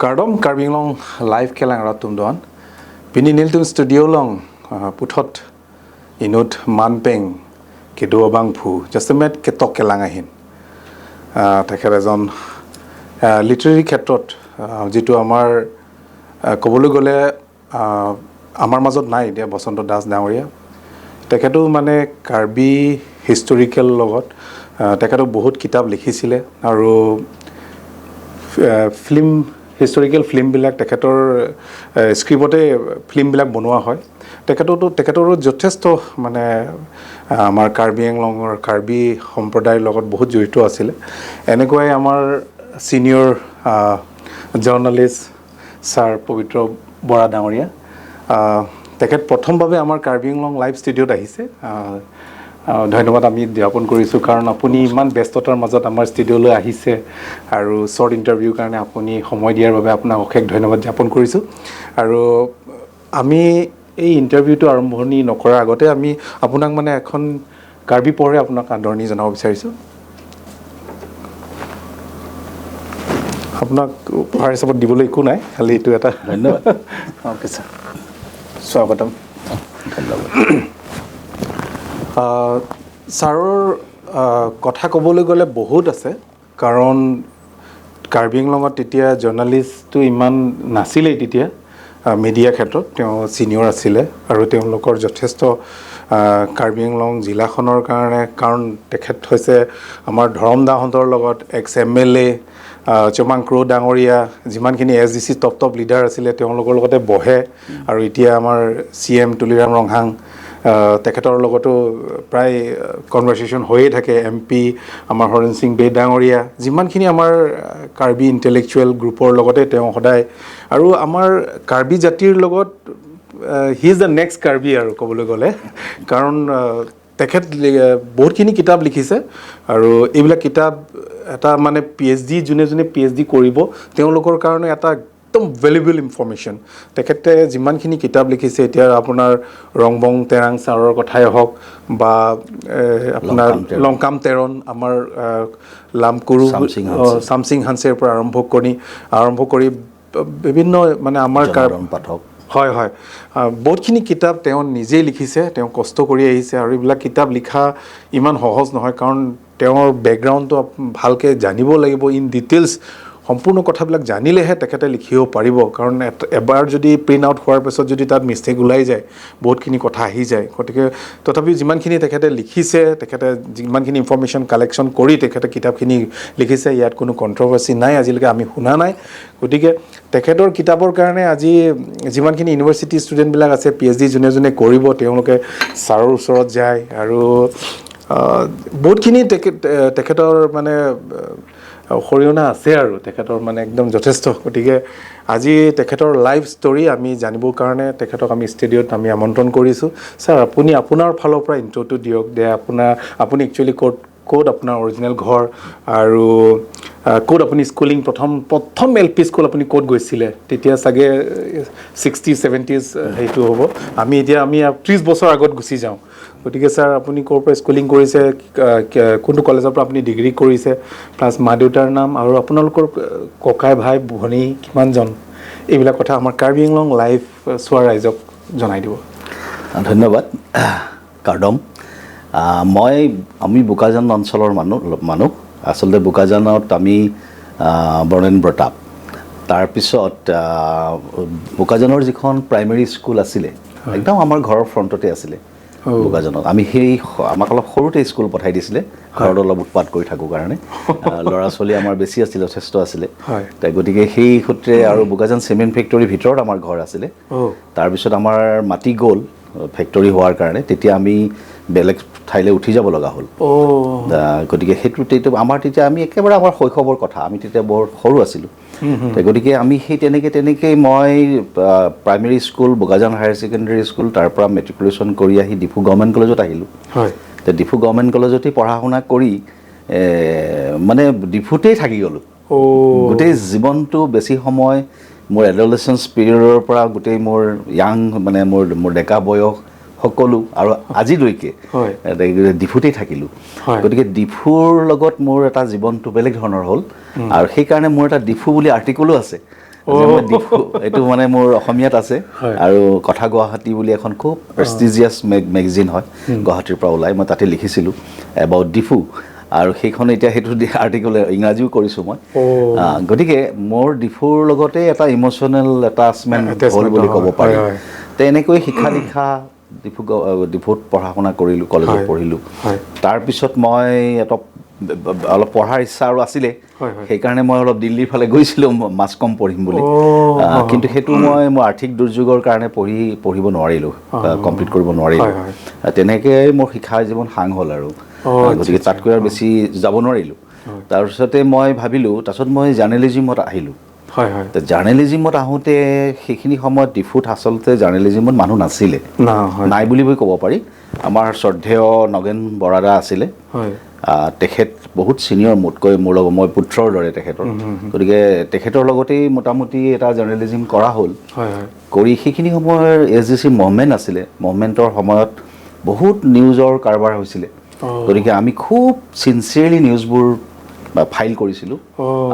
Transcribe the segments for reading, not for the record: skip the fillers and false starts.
Kardom Karbi Anglong live kelang ratum doan pini niltum studio long puthot inut manpeng kedo bangphu just met ketok kelang ahin তেখেত এজন literary ক্ষেত্ৰত যিটো আমাৰ ক'বলৈ গ'লে আমাৰ মাজত নাই এতিয়া বসন্ত দাস ডাঙৰীয়া, তেখেতো মানে কাৰ্বি হিষ্টৰিকেল লগত তেখেতো বহুত কিতাপ লিখিছিলে আৰু ফিল্ম হিষ্টৰিকেল ফিল্মবিলাক তেখেতৰ স্ক্ৰিপ্টতে ফিল্মবিলাক বনোৱা হয়। তেখেতৰো যথেষ্ট মানে আমাৰ কাৰ্বি আংলঙৰ কাৰ্বি সম্প্ৰদায়ৰ লগত বহুত জড়িত আছিলে। এনেকুৱাই আমাৰ ছিনিয়ৰ জাৰ্ণালিষ্ট ছাৰ পবিত্ৰ বৰা ডাঙৰীয়া, তেখেত প্ৰথমবাবে আমাৰ কাৰ্বি আংলং লাইভ ষ্টুডিঅ'ত আহিছে। ধন্যবাদ আমি জ্ঞাপন কৰিছোঁ, কাৰণ আপুনি ইমান ব্যস্ততাৰ মাজত আমাৰ ষ্টুডিঅ'লৈ আহিছে আৰু শ্বৰ্ট ইণ্টাৰভিউৰ কাৰণে আপুনি সময় দিয়াৰ বাবে আপোনাক অশেষ ধন্যবাদ জ্ঞাপন কৰিছোঁ। আৰু আমি এই ইণ্টাৰভিউটো আৰম্ভণি নকৰাৰ আগতে আমি আপোনাক মানে এখন কাৰ্বি পঢ়ে আপোনাক আদৰণি জনাব বিচাৰিছোঁ। আপোনাক উপহাৰ হিচাপত দিবলৈ একো নাই, খালি এইটো এটা ধন্যবাদ। অ'কে ছাৰ, স্বাগতম। ধন্যবাদ। ছাৰৰ কথা ক'বলৈ গ'লে বহুত আছে, কাৰণ কাৰ্বি আংলঙত তেতিয়া জাৰ্ণালিষ্টটো ইমান নাছিলেই তেতিয়া মিডিয়া ক্ষেত্ৰত তেওঁ ছিনিয়ৰ আছিলে আৰু তেওঁলোকৰ যথেষ্ট কাৰ্বি আংলং জিলাখনৰ কাৰণে, কাৰণ তেখেত হৈছে আমাৰ ধৰমদাহঁতৰ লগত এক্স এম এল এ চমাং ক্ৰ' ডাঙৰীয়া, যিমানখিনি S D C top top leader আছিলে তেওঁলোকৰ লগতে বহে। আৰু এতিয়া আমাৰ চি এম তুলিৰাম ৰংহাং তেখেতৰ লগতো প্ৰায় কনভাৰ্চেশ্যন হৈয়ে থাকে। এম পি আমাৰ হৰেণ সিং বে ডাঙৰীয়া, যিমানখিনি আমাৰ কাৰ্বি ইণ্টেলেকচুৱেল গ্ৰুপৰ লগতে তেওঁ সদায়, আৰু আমাৰ কাৰ্বি জাতিৰ লগত he is the next Karbi আৰু ক'বলৈ গ'লে, কাৰণ তেখেত বহুতখিনি কিতাপ লিখিছে আৰু এইবিলাক কিতাপ এটা মানে পি এইচ ডি যোনে যোনে পি এইচ ডি কৰিব তেওঁলোকৰ কাৰণে এটা একদম ভেলুৱেবল ইনফৰ্মেশ্যন। তেখেতে যিমানখিনি কিতাপ লিখিছে, এতিয়া আপোনাৰ ৰংবং তেৰাং ছাৰৰ কথাই হওক বা আপোনাৰ লংকাম তেৰণ, আমাৰ লামকুৰু চামচিং হানছেৰ পৰা আৰম্ভ কৰি বিভিন্ন মানে আমাৰ পাঠক, হয় হয়, বহুতখিনি কিতাপ তেওঁ নিজেই লিখিছে, তেওঁ কষ্ট কৰি আহিছে। আৰু এইবিলাক কিতাপ লিখা ইমান সহজ নহয়, কাৰণ তেওঁৰ বেকগ্ৰাউণ্ডটো ভালকৈ জানিব লাগিব, ইন ডিটেইলছ সম্পূৰ্ণ কথাবিলাক জানিলেহে তেখেতে লিখিব পাৰিব। কাৰণ এবাৰ যদি প্ৰিণ্ট আউট হোৱাৰ পিছত যদি তাত মিষ্টেক ওলাই যায়, বহুতখিনি কথা আহি যায়। গতিকে তথাপিও যিমানখিনি তেখেতে লিখিছে, তেখেতে যিমানখিনি ইনফৰ্মেশ্যন কালেকশ্যন কৰি তেখেতে কিতাপখিনি লিখিছে, ইয়াত কোনো কণ্ট্ৰভাৰ্চি নাই, আজিলৈকে আমি শুনা নাই। গতিকে তেখেতৰ কিতাপৰ কাৰণে আজি যিমানখিনি ইউনিভাৰ্চিটি ষ্টুডেণ্টবিলাক আছে, পি এইচ ডি যোনে যোনে কৰিব, তেওঁলোকে ছাৰৰ ওচৰত যায় আৰু বহুতখিনি তেখেতৰ মানে অৰিহণা আছে আৰু তেখেতৰ মানে একদম যথেষ্ট। গতিকে আজি তেখেতৰ লাইফ ষ্টৰী আমি জানিবৰ কাৰণে তেখেতক আমি ষ্টুডিঅ'ত আমি আমন্ত্ৰণ কৰিছোঁ। ছাৰ, আপুনি আপোনাৰ ফালৰ পৰা ইণ্ট্ৰ'টো দিয়ক দে, আপুনি একচুৱেলি ক'ত আপোনাৰ অৰিজিনেল ঘৰ আৰু ক'ত আপুনি স্কুলিং প্ৰথম এল পি স্কুল আপুনি ক'ত গৈছিলে? তেতিয়া চাগে 60s 70s সেইটো হ'ব। আমি এতিয়া 30 বছৰ আগত গুচি যাওঁ। গতিকে ছাৰ, আপুনি ক'ৰ পৰা স্কুলিং কৰিছে, কোনটো কলেজৰ পৰা আপুনি ডিগ্ৰী কৰিছে, প্লাছ মা দেউতাৰ নাম আৰু আপোনালোকৰ ককাই ভাই ভনী কিমানজন, এইবিলাক কথা আমাৰ কাৰ্বি আংলং লাইভ চোৱা ৰাইজক জনাই দিব। ধন্যবাদ কাৰ্ডম। আমি বোকাজান অঞ্চলৰ মানুহ। আচলতে বোকাজানত আমি বৰ্ণ প্ৰতাপ। তাৰপিছত বোকাজানৰ যিখন প্ৰাইমেৰী স্কুল আছিলে, একদম আমাৰ ঘৰৰ ফ্ৰণ্টতে আছিলে বোকাজানত। আমি আমাক অলপ সৰুতে স্কুল পঠাই দিছিলে, ঘৰত অলপ উৎপাত কৰি থাকোঁ কাৰণে। ল'ৰা ছোৱালী আমাৰ বেছি আছিলে, যথেষ্ট আছিলে। গতিকে সেই সূত্ৰে আৰু বোকাজান চিমেণ্ট ফেক্টৰীৰ ভিতৰত আমাৰ ঘৰ আছিলে। তাৰপিছত আমাৰ মাটি গ'ল ফেক্টৰী হোৱাৰ কাৰণে, তেতিয়া আমি বেলেগ ঠাইলৈ উঠি যাব লগা হ'ল। গতিকে সেইটো আমাৰ তেতিয়া আমি একেবাৰে আমাৰ শৈশৱৰ কথা, আমি তেতিয়া বৰ সৰু আছিলোঁ। গতিকে আমি সেই তেনেকেই মই primary school, Bokajan higher secondary school, তাৰ পৰা মেট্ৰিকুলেশ্যন কৰি আহি ডিফু গভৰ্ণমেণ্ট কলেজত আহিলোঁ। ডিফু গভৰ্ণমেণ্ট কলেজতেই পঢ়া শুনা কৰি মানে ডিফুতেই থাকি গ'লোঁ গোটেই জীৱনটো। বেছি সময় মোৰ এডলেচেঞ্চ পিৰিয়ডৰ পৰা গোটেই মোৰ য়াং মানে মোৰ ডেকা বয়স সকলো আৰু আজিলৈকে ডিফুতেই থাকিলোঁ। গতিকে ডিফুৰ লগত মোৰ এটা জীৱনটো বেলেগ ধৰণৰ হ'ল আৰু সেইকাৰণে মোৰ এটা ডিফু বুলি আৰ্টিকলো আছে। যে মই ডিফু, এইটো মানে মোৰ অসমীয়াত আছে। হয়। আৰু কথা গুৱাহাটী বুলি এখন খুব প্ৰেষ্টিজিয়াছ মেগজিন হয়, গুৱাহাটীৰ পৰা ওলাই, মই তাতে লিখিছিলোঁ এবাউট ডিফু। আৰু সেইখন এতিয়া সেইটো আৰ্টিকল ইংৰাজীও কৰিছোঁ মই। গতিকে মোৰ ডিফুৰ লগতে এটা ইম'চনেল এটাচমেণ্ট হ'ল বুলি ক'ব পাৰি। তেনেকৈ শিক্ষা দীক্ষা ডিফুত পঢ়া শুনা কৰিলোঁ, কলেজত পঢ়িলোঁ। তাৰপিছত মই অলপ অলপ পঢ়াৰ ইচ্ছা আৰু আছিলে, সেইকাৰণে মই অলপ দিল্লীৰ ফালে গৈছিলোঁ মাছ কম পঢ়িম বুলি। কিন্তু সেইটো মই মোৰ আৰ্থিক দুৰ্যোগৰ কাৰণে পঢ়িব নোৱাৰিলোঁ, কমপ্লিট কৰিব নোৱাৰিলোঁ। তেনেকৈ মোৰ শিক্ষা জীৱন সাং হ'ল আৰু, গতিকে তাতকৈ আৰু বেছি যাব নোৱাৰিলোঁ। তাৰপিছতে মই ভাবিলোঁ, তাৰপিছত মই জাৰ্নেলিজিমত আহিলোঁ। জাৰ্নেলিজিমত আহোঁতে সেইখিনি সময়ত ডিফুত আচলতে জাৰ্নেলিজিমত মানুহ নাছিলে, নাই বুলি ক'ব পাৰি। আমাৰ শ্ৰদ্ধেয় নগেন বৰাদা আছিলে, তেখেত বহুত ছিনিয়ৰ মোতকৈ, মোৰ লগত, মই পুত্ৰৰ দৰে তেখেতৰ। গতিকে তেখেতৰ লগতেই মোটামুটি এটা জাৰ্নেলিজিম কৰা হ'ল। কৰি সেইখিনি সময়ৰ এছ জি চি মুভমেণ্ট আছিলে, মুভমেণ্টৰ সময়ত বহুত নিউজৰ কাৰবাৰ হৈছিলে। গতিকে আমি খুব চিনচিয়াৰলি নিউজবোৰ ফাইল কৰিছিলোঁ।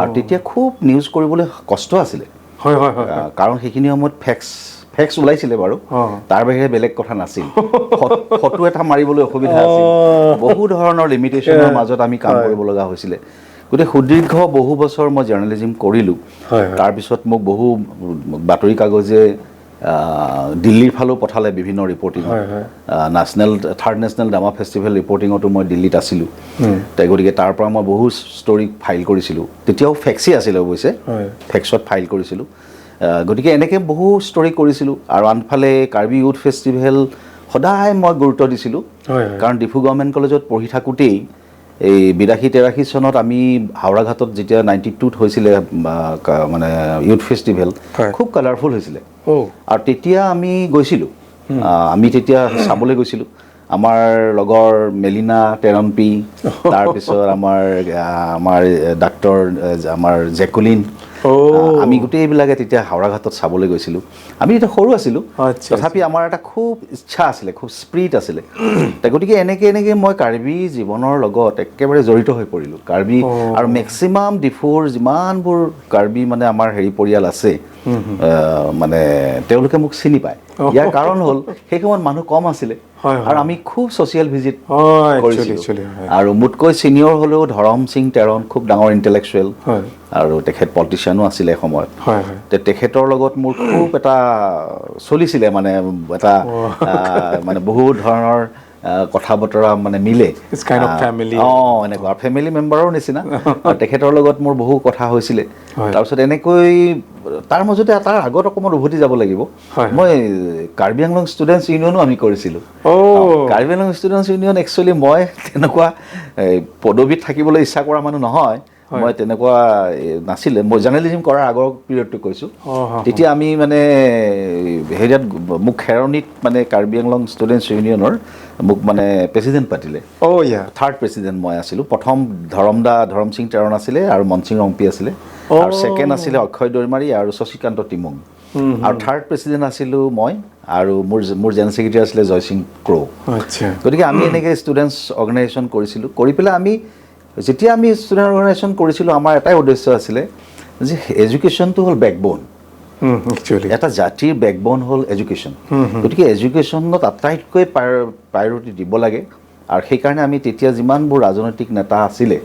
আৰু তেতিয়া খুব নিউজ কৰিবলৈ কষ্ট আছিলে, কাৰণ সেইখিনি সময়ত ফেক্স ওলাইছিলে বাৰু, তাৰ বাহিৰে বেলেগ কথা নাছিল। ফটো এটা মাৰিবলৈ অসুবিধা আছিল, বহু ধৰণৰ লিমিটেশ্যনৰ মাজত আমি কাম কৰিব লগা হৈছিলে। গতিকে সুদীৰ্ঘ বহু বছৰ মই জাৰ্নেলিজিম কৰিলোঁ। তাৰপিছত মোক বহু বাতৰি কাগজে দিল্লীৰ ফালেও পঠালে বিভিন্ন ৰিপৰ্টিঙত। থাৰ্ড নেশ্যনেল ড্ৰামা ফেষ্টিভেল ৰিপৰ্টিঙতো মই দিল্লীত আছিলোঁ। গতিকে তাৰ পৰা মই বহু ষ্টৰী ফাইল কৰিছিলোঁ। তেতিয়াও ফেক্সি আছিলে অৱশ্যে, ফেক্সত ফাইল কৰিছিলোঁ। গতিকে এনেকৈ বহু ষ্টৰী কৰিছিলোঁ। আৰু আনফালে কাৰ্বি ইউথ ফেষ্টিভেল সদায় মই গুৰুত্ব দিছিলোঁ, কাৰণ ডিফু গভৰ্ণমেণ্ট কলেজত পঢ়ি থাকোঁতেই এই 82-83 চনত আমি হাওৰাঘাটত যেতিয়া 92ত হৈছিলে মানে ইউথ ফেষ্টিভেল, খুব কালাৰফুল হৈছিলে। আৰু তেতিয়া আমি গৈছিলোঁ, আমি তেতিয়া চাবলৈ গৈছিলোঁ। আমাৰ লগৰ মেলিনা টেৰম্পি, তাৰপিছত আমাৰ আমাৰ ডাক্তৰ আমাৰ জেকুলিন, আমি গোটেইবিলাকে তেতিয়া হাওৰাঘাটত চাবলৈ গৈছিলোঁ। আমি তেতিয়া সৰু আছিলোঁ, তথাপি আমাৰ এটা খুব ইচ্ছা আছিলে, খুব স্প্ৰিট আছিলে। গতিকে এনেকৈ এনেকৈ মই কাৰ্বি জীৱনৰ লগত একেবাৰে জড়িত হৈ পৰিলোঁ। কাৰ্বি আৰু মেক্সিমাম ডিফুৰ যিমানবোৰ কাৰ্বি মানে আমাৰ হেৰি পৰিয়াল আছে, মানে তেওঁলোকে মোক চিনি পায়। ইয়াৰ কাৰণ হ'ল সেই সময়ত মানুহ কম আছিলে আৰু আমি খুব ছ'চিয়েল ভিজিট কৰিছিলোঁ। আৰু মোতকৈ ছিনিয়ৰ হ'লেও ধৰম সিং টেৰণ খুব ডাঙৰ ইণ্টেলেকচুৱেল, আৰু তেখেত পলিটিচিয়ানো আছিলে এসময়ত। তেখেতৰ লগত মোৰ খুব এটা চলিছিলে, মানে এটা মানে বহু ধৰণৰ কথা বতৰা মানে মিলে। এনেকুৱা ফেমিলি মেম্বাৰৰ নিচিনা। তেখেতৰ লগত মোৰ বহু কথা হৈছিলে। তাৰপিছত এনেকৈ তাৰ মাজতে তাৰ আগত অকণমান উভতি যাব লাগিব। মই কাৰ্বি আংলং ষ্টুডেণ্টছ ইউনিয়নো আমি কৰিছিলোঁ। Karbi Anglong students union actually মই তেনেকুৱা পদবীত থাকিবলৈ ইচ্ছা কৰা মানুহ নহয়, মই তেনেকুৱা নাছিলে। মই জাৰ্নেলিজিম কৰাৰ আগৰ পিৰিয়ডটো কৈছোঁ। তেতিয়া আমি মানে হেৰিয়াত মোক খেৰণিত মানে কাৰ্বি আংলং ষ্টুডেণ্টছ ইউনিয়নৰ মোক মানে প্ৰেচিডেণ্ট পাতিলে। থাৰ্ড প্ৰেচিডেণ্ট মই আছিলোঁ। প্ৰথম ধৰম সিং টেৰণ আছিলে আৰু মনসিং ৰংপি আছিলে, আৰু ছেকেণ্ড আছিলে অক্ষয় দৈমাৰী আৰু শশীকান্ত তিমুং, আৰু থাৰ্ড প্ৰেচিডেণ্ট আছিলোঁ মই, আৰু মোৰ জেনেৰেল ছেক্ৰেটাৰী আছিলে জয়সিং ক্ৰ'। গতিকে আমি এনেকৈ ষ্টুডেণ্টছ অৰ্গেনাইজেশ্যন কৰিছিলোঁ। কৰি পেলাই আমি যেতিয়া আমি ষ্টুডেণ্ট অৰ্গেনাইজেশ্যন কৰিছিলোঁ, আমাৰ এটাই উদ্দেশ্য আছিলে যে এডুকেশ্যনটো হ'ল বেকব'ন, এটা জাতিৰ বেকব'ন হ'ল এডুকেশ্যন। গতিকে এডুকেশ্যনত আটাইতকৈ প্ৰায়ৰিটি দিব লাগে। আৰু সেইকাৰণে আমি তেতিয়া যিমানবোৰ ৰাজনৈতিক নেতা আছিলে,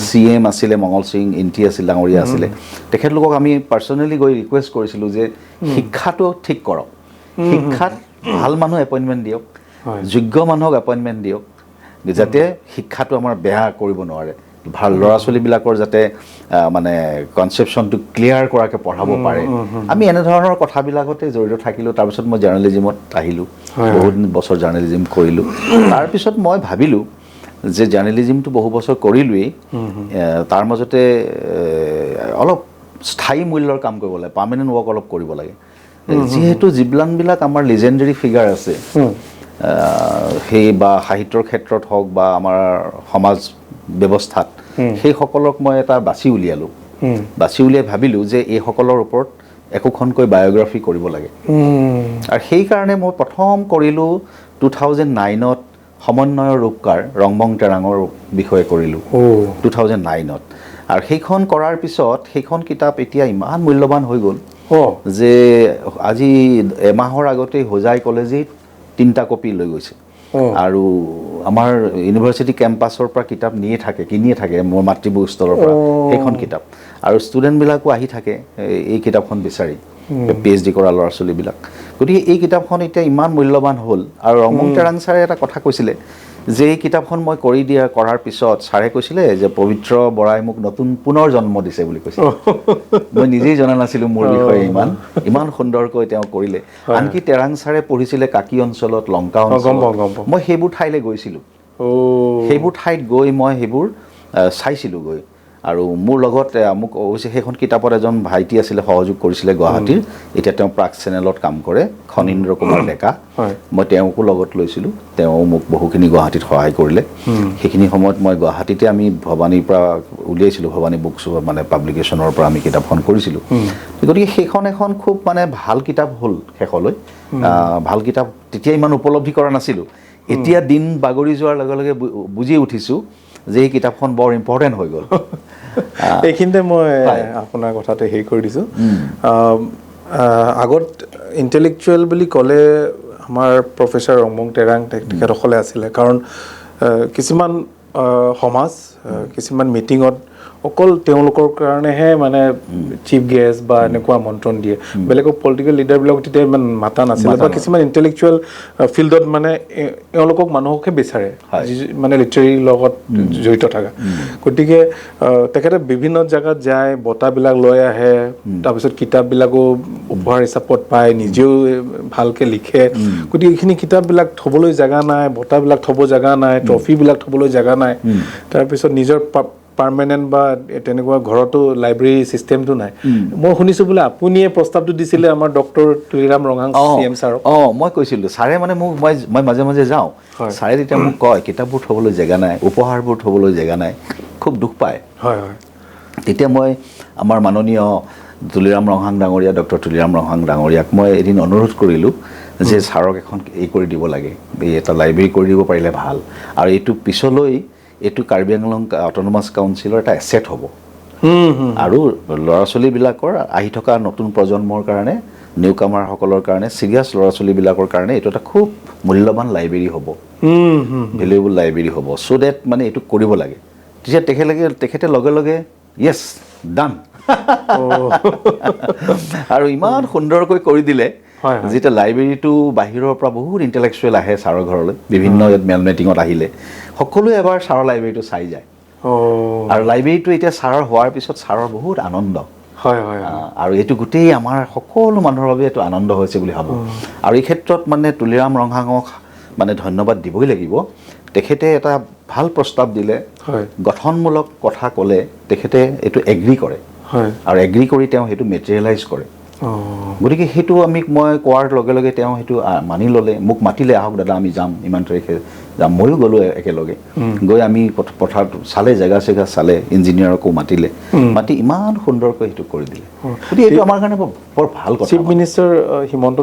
চি এম আছিলে মঙল সিং ইণ্টি আছিল, ডাঙৰীয়া আছিলে, তেখেতলোকক আমি পাৰ্চনেলি গৈ ৰিকুৱেষ্ট কৰিছিলোঁ যে শিক্ষাটো ঠিক কৰক, শিক্ষাত ভাল মানুহ এপইণ্টমেণ্ট দিয়ক, যোগ্য মানুহক এপইণ্টমেণ্ট দিয়ক, যাতে শিক্ষাটো আমাৰ বেয়া কৰিব নোৱাৰে, ভাল ল'ৰা ছোৱালীবিলাকৰ যাতে মানে কনচেপশ্যনটো ক্লিয়াৰ কৰাকৈ পঢ়াব পাৰে। আমি এনেধৰণৰ কথাবিলাকতে জড়িত থাকিলোঁ। তাৰপিছত মই জাৰ্নেলিজিমত আহিলোঁ, বহুত বছৰ জাৰ্নেলিজিম কৰিলোঁ। তাৰপিছত মই ভাবিলোঁ যে জাৰ্নেলিজিমটো বহু বছৰ কৰিলোৱেই, তাৰ মাজতে অলপ স্থায়ী মূল্যৰ কাম কৰিব লাগে, পাৰ্মানেণ্ট ৱৰ্ক অলপ কৰিব লাগে। যিহেতু যিমানবিলাক আমাৰ লিজেণ্ডেৰী ফিগাৰ আছে, সেই বা সাহিত্যৰ ক্ষেত্ৰত হওক বা আমাৰ সমাজ ব্যৱস্থাত, সেইসকলক মই এটা বাছি উলিয়ালোঁ। বাছি উলিয়াই ভাবিলোঁ যে এইসকলৰ ওপৰত একোখনকৈ বায়'গ্ৰাফী কৰিব লাগে। আৰু সেইকাৰণে মই প্ৰথম কৰিলোঁ 2009ত সমন্বয়ৰ ৰূপকাৰ ৰংবং টেৰাঙৰ বিষয়ে কৰিলোঁ 2009ত। আৰু সেইখন কৰাৰ পিছত সেইখন কিতাপ এতিয়া ইমান মূল্যৱান হৈ গ'ল। যে আজি এমাহৰ আগতে হোজাই কলেজেই 3টা কপি লৈ গৈছে। আৰু আমাৰ ইউনিভাৰ্চিটি কেম্পাছৰ পৰা কিতাপ নিয়ে থাকে, কিনিয়ে থাকে মোৰ মাতৃ বুক ষ্টলৰ পৰা সেইখন কিতাপ। আৰু ষ্টুডেণ্টবিলাকো আহি থাকে এই কিতাপখন বিচাৰি, PhD কৰা ল'ৰা ছোৱালীবিলাক। গতিকে এই কিতাপখন এতিয়া ইমান মূল্যৱান হ'ল। আৰু ৰংমং তেৰাং ছাৰে এটা কথা কৈছিলে যে এই কিতাপখন মই কৰি দিয়া কৰাৰ পিছত ছাৰে কৈছিলে যে পবিত্ৰ বৰাই মোক নতুন পুনৰ জন্ম দিছে বুলি কৈছিলে। মই নিজেই জনা নাছিলোঁ মোৰ বিষয়ে, ইমান ইমান সুন্দৰকৈ তেওঁ কৰিলে। আনকি তেৰাং ছাৰে পঢ়িছিলে কাকি অঞ্চলত, লংকা অঞ্চলত, মই সেইবোৰ ঠাইলৈ গৈছিলোঁ। সেইবোৰ ঠাইত গৈ মই সেইবোৰ চাইছিলোঁ গৈ। আৰু মোৰ লগত মোক অৱশ্যে সেইখন কিতাপত এজন ভাইটি আছিলে, সহযোগ কৰিছিলে গুৱাহাটীৰ, এতিয়া তেওঁ প্ৰাগ চেনেলত কাম কৰে, খনীন্দ্ৰ কুমাৰ ডেকা। মই তেওঁকো লগত লৈছিলোঁ, তেওঁ মোক বহুখিনি গুৱাহাটীত সহায় কৰিলে। সেইখিনি সময়ত মই গুৱাহাটীতে আমি ভৱানীৰ পৰা উলিয়াইছিলোঁ, ভৱানী বুকছ মানে পাব্লিকেশ্যনৰ পৰা আমি কিতাপখন কৰিছিলোঁ। গতিকে সেইখন এখন খুব মানে ভাল কিতাপ হ'ল শেষলৈ। ভাল কিতাপ তেতিয়া ইমান উপলব্ধি কৰা নাছিলোঁ, এতিয়া দিন বাগৰি যোৱাৰ লগে লগে বুজি উঠিছোঁ যে এই কিতাপখন বৰ ইম্পৰ্টেণ্ট হৈ গ'ল। এইখিনিতে মই আপোনাৰ কথাতে হেৰি কৰি দিছোঁ। আগত ইণ্টেলেকচুৱেল বুলি ক'লে আমাৰ প্ৰফেচাৰ ৰংমং তেৰাং তেখেতসকলে আছিলে, কাৰণ কিছুমান সমাজ কিছুমান মিটিঙত অকল তেওঁলোকৰ কাৰণেহে মানে চিফ গেষ্ট বা এনেকুৱা আমন্ত্ৰণ দিয়ে, বেলেগক পলিটিকেল লিডাৰবিলাকক তেতিয়া ইমান মাতা নাছিলে, বা কিছুমান ইণ্টেলেকচুৱেল ফিল্ডত মানে এওঁলোকক মানুহকহে বিচাৰে, মানে লিটাৰেৰীৰ লগত জড়িত থকা। গতিকে তেখেতে বিভিন্ন জেগাত যায়, বঁটাবিলাক লৈ আহে, তাৰপিছত কিতাপবিলাকো উপহাৰ হিচাপত পায়, নিজেও ভালকৈ লিখে। গতিকে এইখিনি কিতাপবিলাক থ'বলৈ জেগা নাই, বঁটাবিলাক থ'ব জেগা নাই, ট্ৰফিবিলাক থ'বলৈ জেগা নাই, তাৰপিছত নিজৰ পাৰ্মানেণ্ট বা তেনেকুৱা ঘৰতো লাইব্ৰেৰী চিষ্টেমটো নাই। মই শুনিছোঁ বোলে আপুনিয়ে প্ৰস্তাৱটো দিছিলে আমাৰ ডক্টৰ তুলিৰাম ৰংহাং CM ছাৰক। মই কৈছিলোঁ ছাৰে, মানে মোক মই মাজে মাজে যাওঁ, ছাৰে তেতিয়া মোক কয় কিতাপবোৰ থ'বলৈ জেগা নাই, উপহাৰবোৰ থ'বলৈ জেগা নাই, খুব দুখ পায়। হয় হয়। তেতিয়া মই আমাৰ মাননীয় তুলিৰাম ৰংহাং ডাঙৰীয়া, ডক্টৰ তুলিৰাম ৰংহাং ডাঙৰীয়াক মই এদিন অনুৰোধ কৰিলোঁ যে ছাৰক এখন এই কৰি দিব লাগে, এই এটা লাইব্ৰেৰী কৰি দিব পাৰিলে ভাল, আৰু এইটো পিছলৈ এইটো কাৰ্বি আংলং অট'নমাছ কাউন্সিলৰ এটা এছেট হ'ব, আৰু ল'ৰা ছোৱালীবিলাকৰ আহি থকা নতুন প্ৰজন্মৰ কাৰণে, নিউ কামাৰসকলৰ কাৰণে, চিৰিয়াছ ল'ৰা ছোৱালীবিলাকৰ কাৰণে এইটো এটা খুব মূল্যৱান লাইব্ৰেৰী হ'ব, ভেলুৱেবল লাইব্ৰেৰী হ'ব, চ' ডেট মানে এইটো কৰিব লাগে। তেতিয়া তেখেতে লগে লগে য়েছ ডান, আৰু ইমান সুন্দৰকৈ কৰি দিলে। যেতিয়া লাইব্ৰেৰীটো বাহিৰৰ পৰা বহুত ইণ্টেলেকচুৱেল আহে ছাৰৰ ঘৰলৈ, বিভিন্ন ইয়াত মেল মিটিঙত আহিলে সকলোৱে এবাৰ ছাৰৰ লাইব্ৰেৰীটো চাই যায়। আৰু লাইব্ৰেৰীটো এতিয়া ছাৰৰ হোৱাৰ পিছত ছাৰৰ বহুত আনন্দ। হয় হয়। আৰু এইটো গোটেই আমাৰ সকলো মানুহৰ বাবে এইটো আনন্দ হৈছে বুলি ভাবোঁ। আৰু এই ক্ষেত্ৰত মানে তুলিৰাম ৰংহাঙক মানে ধন্যবাদ দিবই লাগিব। তেখেতে এটা ভাল প্ৰস্তাৱ দিলে, গঠনমূলক কথা ক'লে, তেখেতে এইটো এগ্ৰী কৰে, আৰু এগ্ৰী কৰি তেওঁ সেইটো মেটেৰিয়েলাইজ কৰে। গতিকে সেইটো আমি মই কোৱাৰ লগে লগে তেওঁ সেইটো মানি ল'লে, মোক মাতিলে, আহক দাদা আমি যাম, ইমান তাৰিখে যাম। ময়ো গ'লোঁ একেলগে, গৈ আমি পথাৰত চালে, জেগা চেগা চালে, ইঞ্জিনিয়াৰকো মাতিলে, মাতি ইমান সুন্দৰকৈ সেইটো কৰি দিলে। গতিকে এইটো আমাৰ কাৰণে বৰ ভাল কথা। চিফ মিনিষ্টাৰ হিমন্ত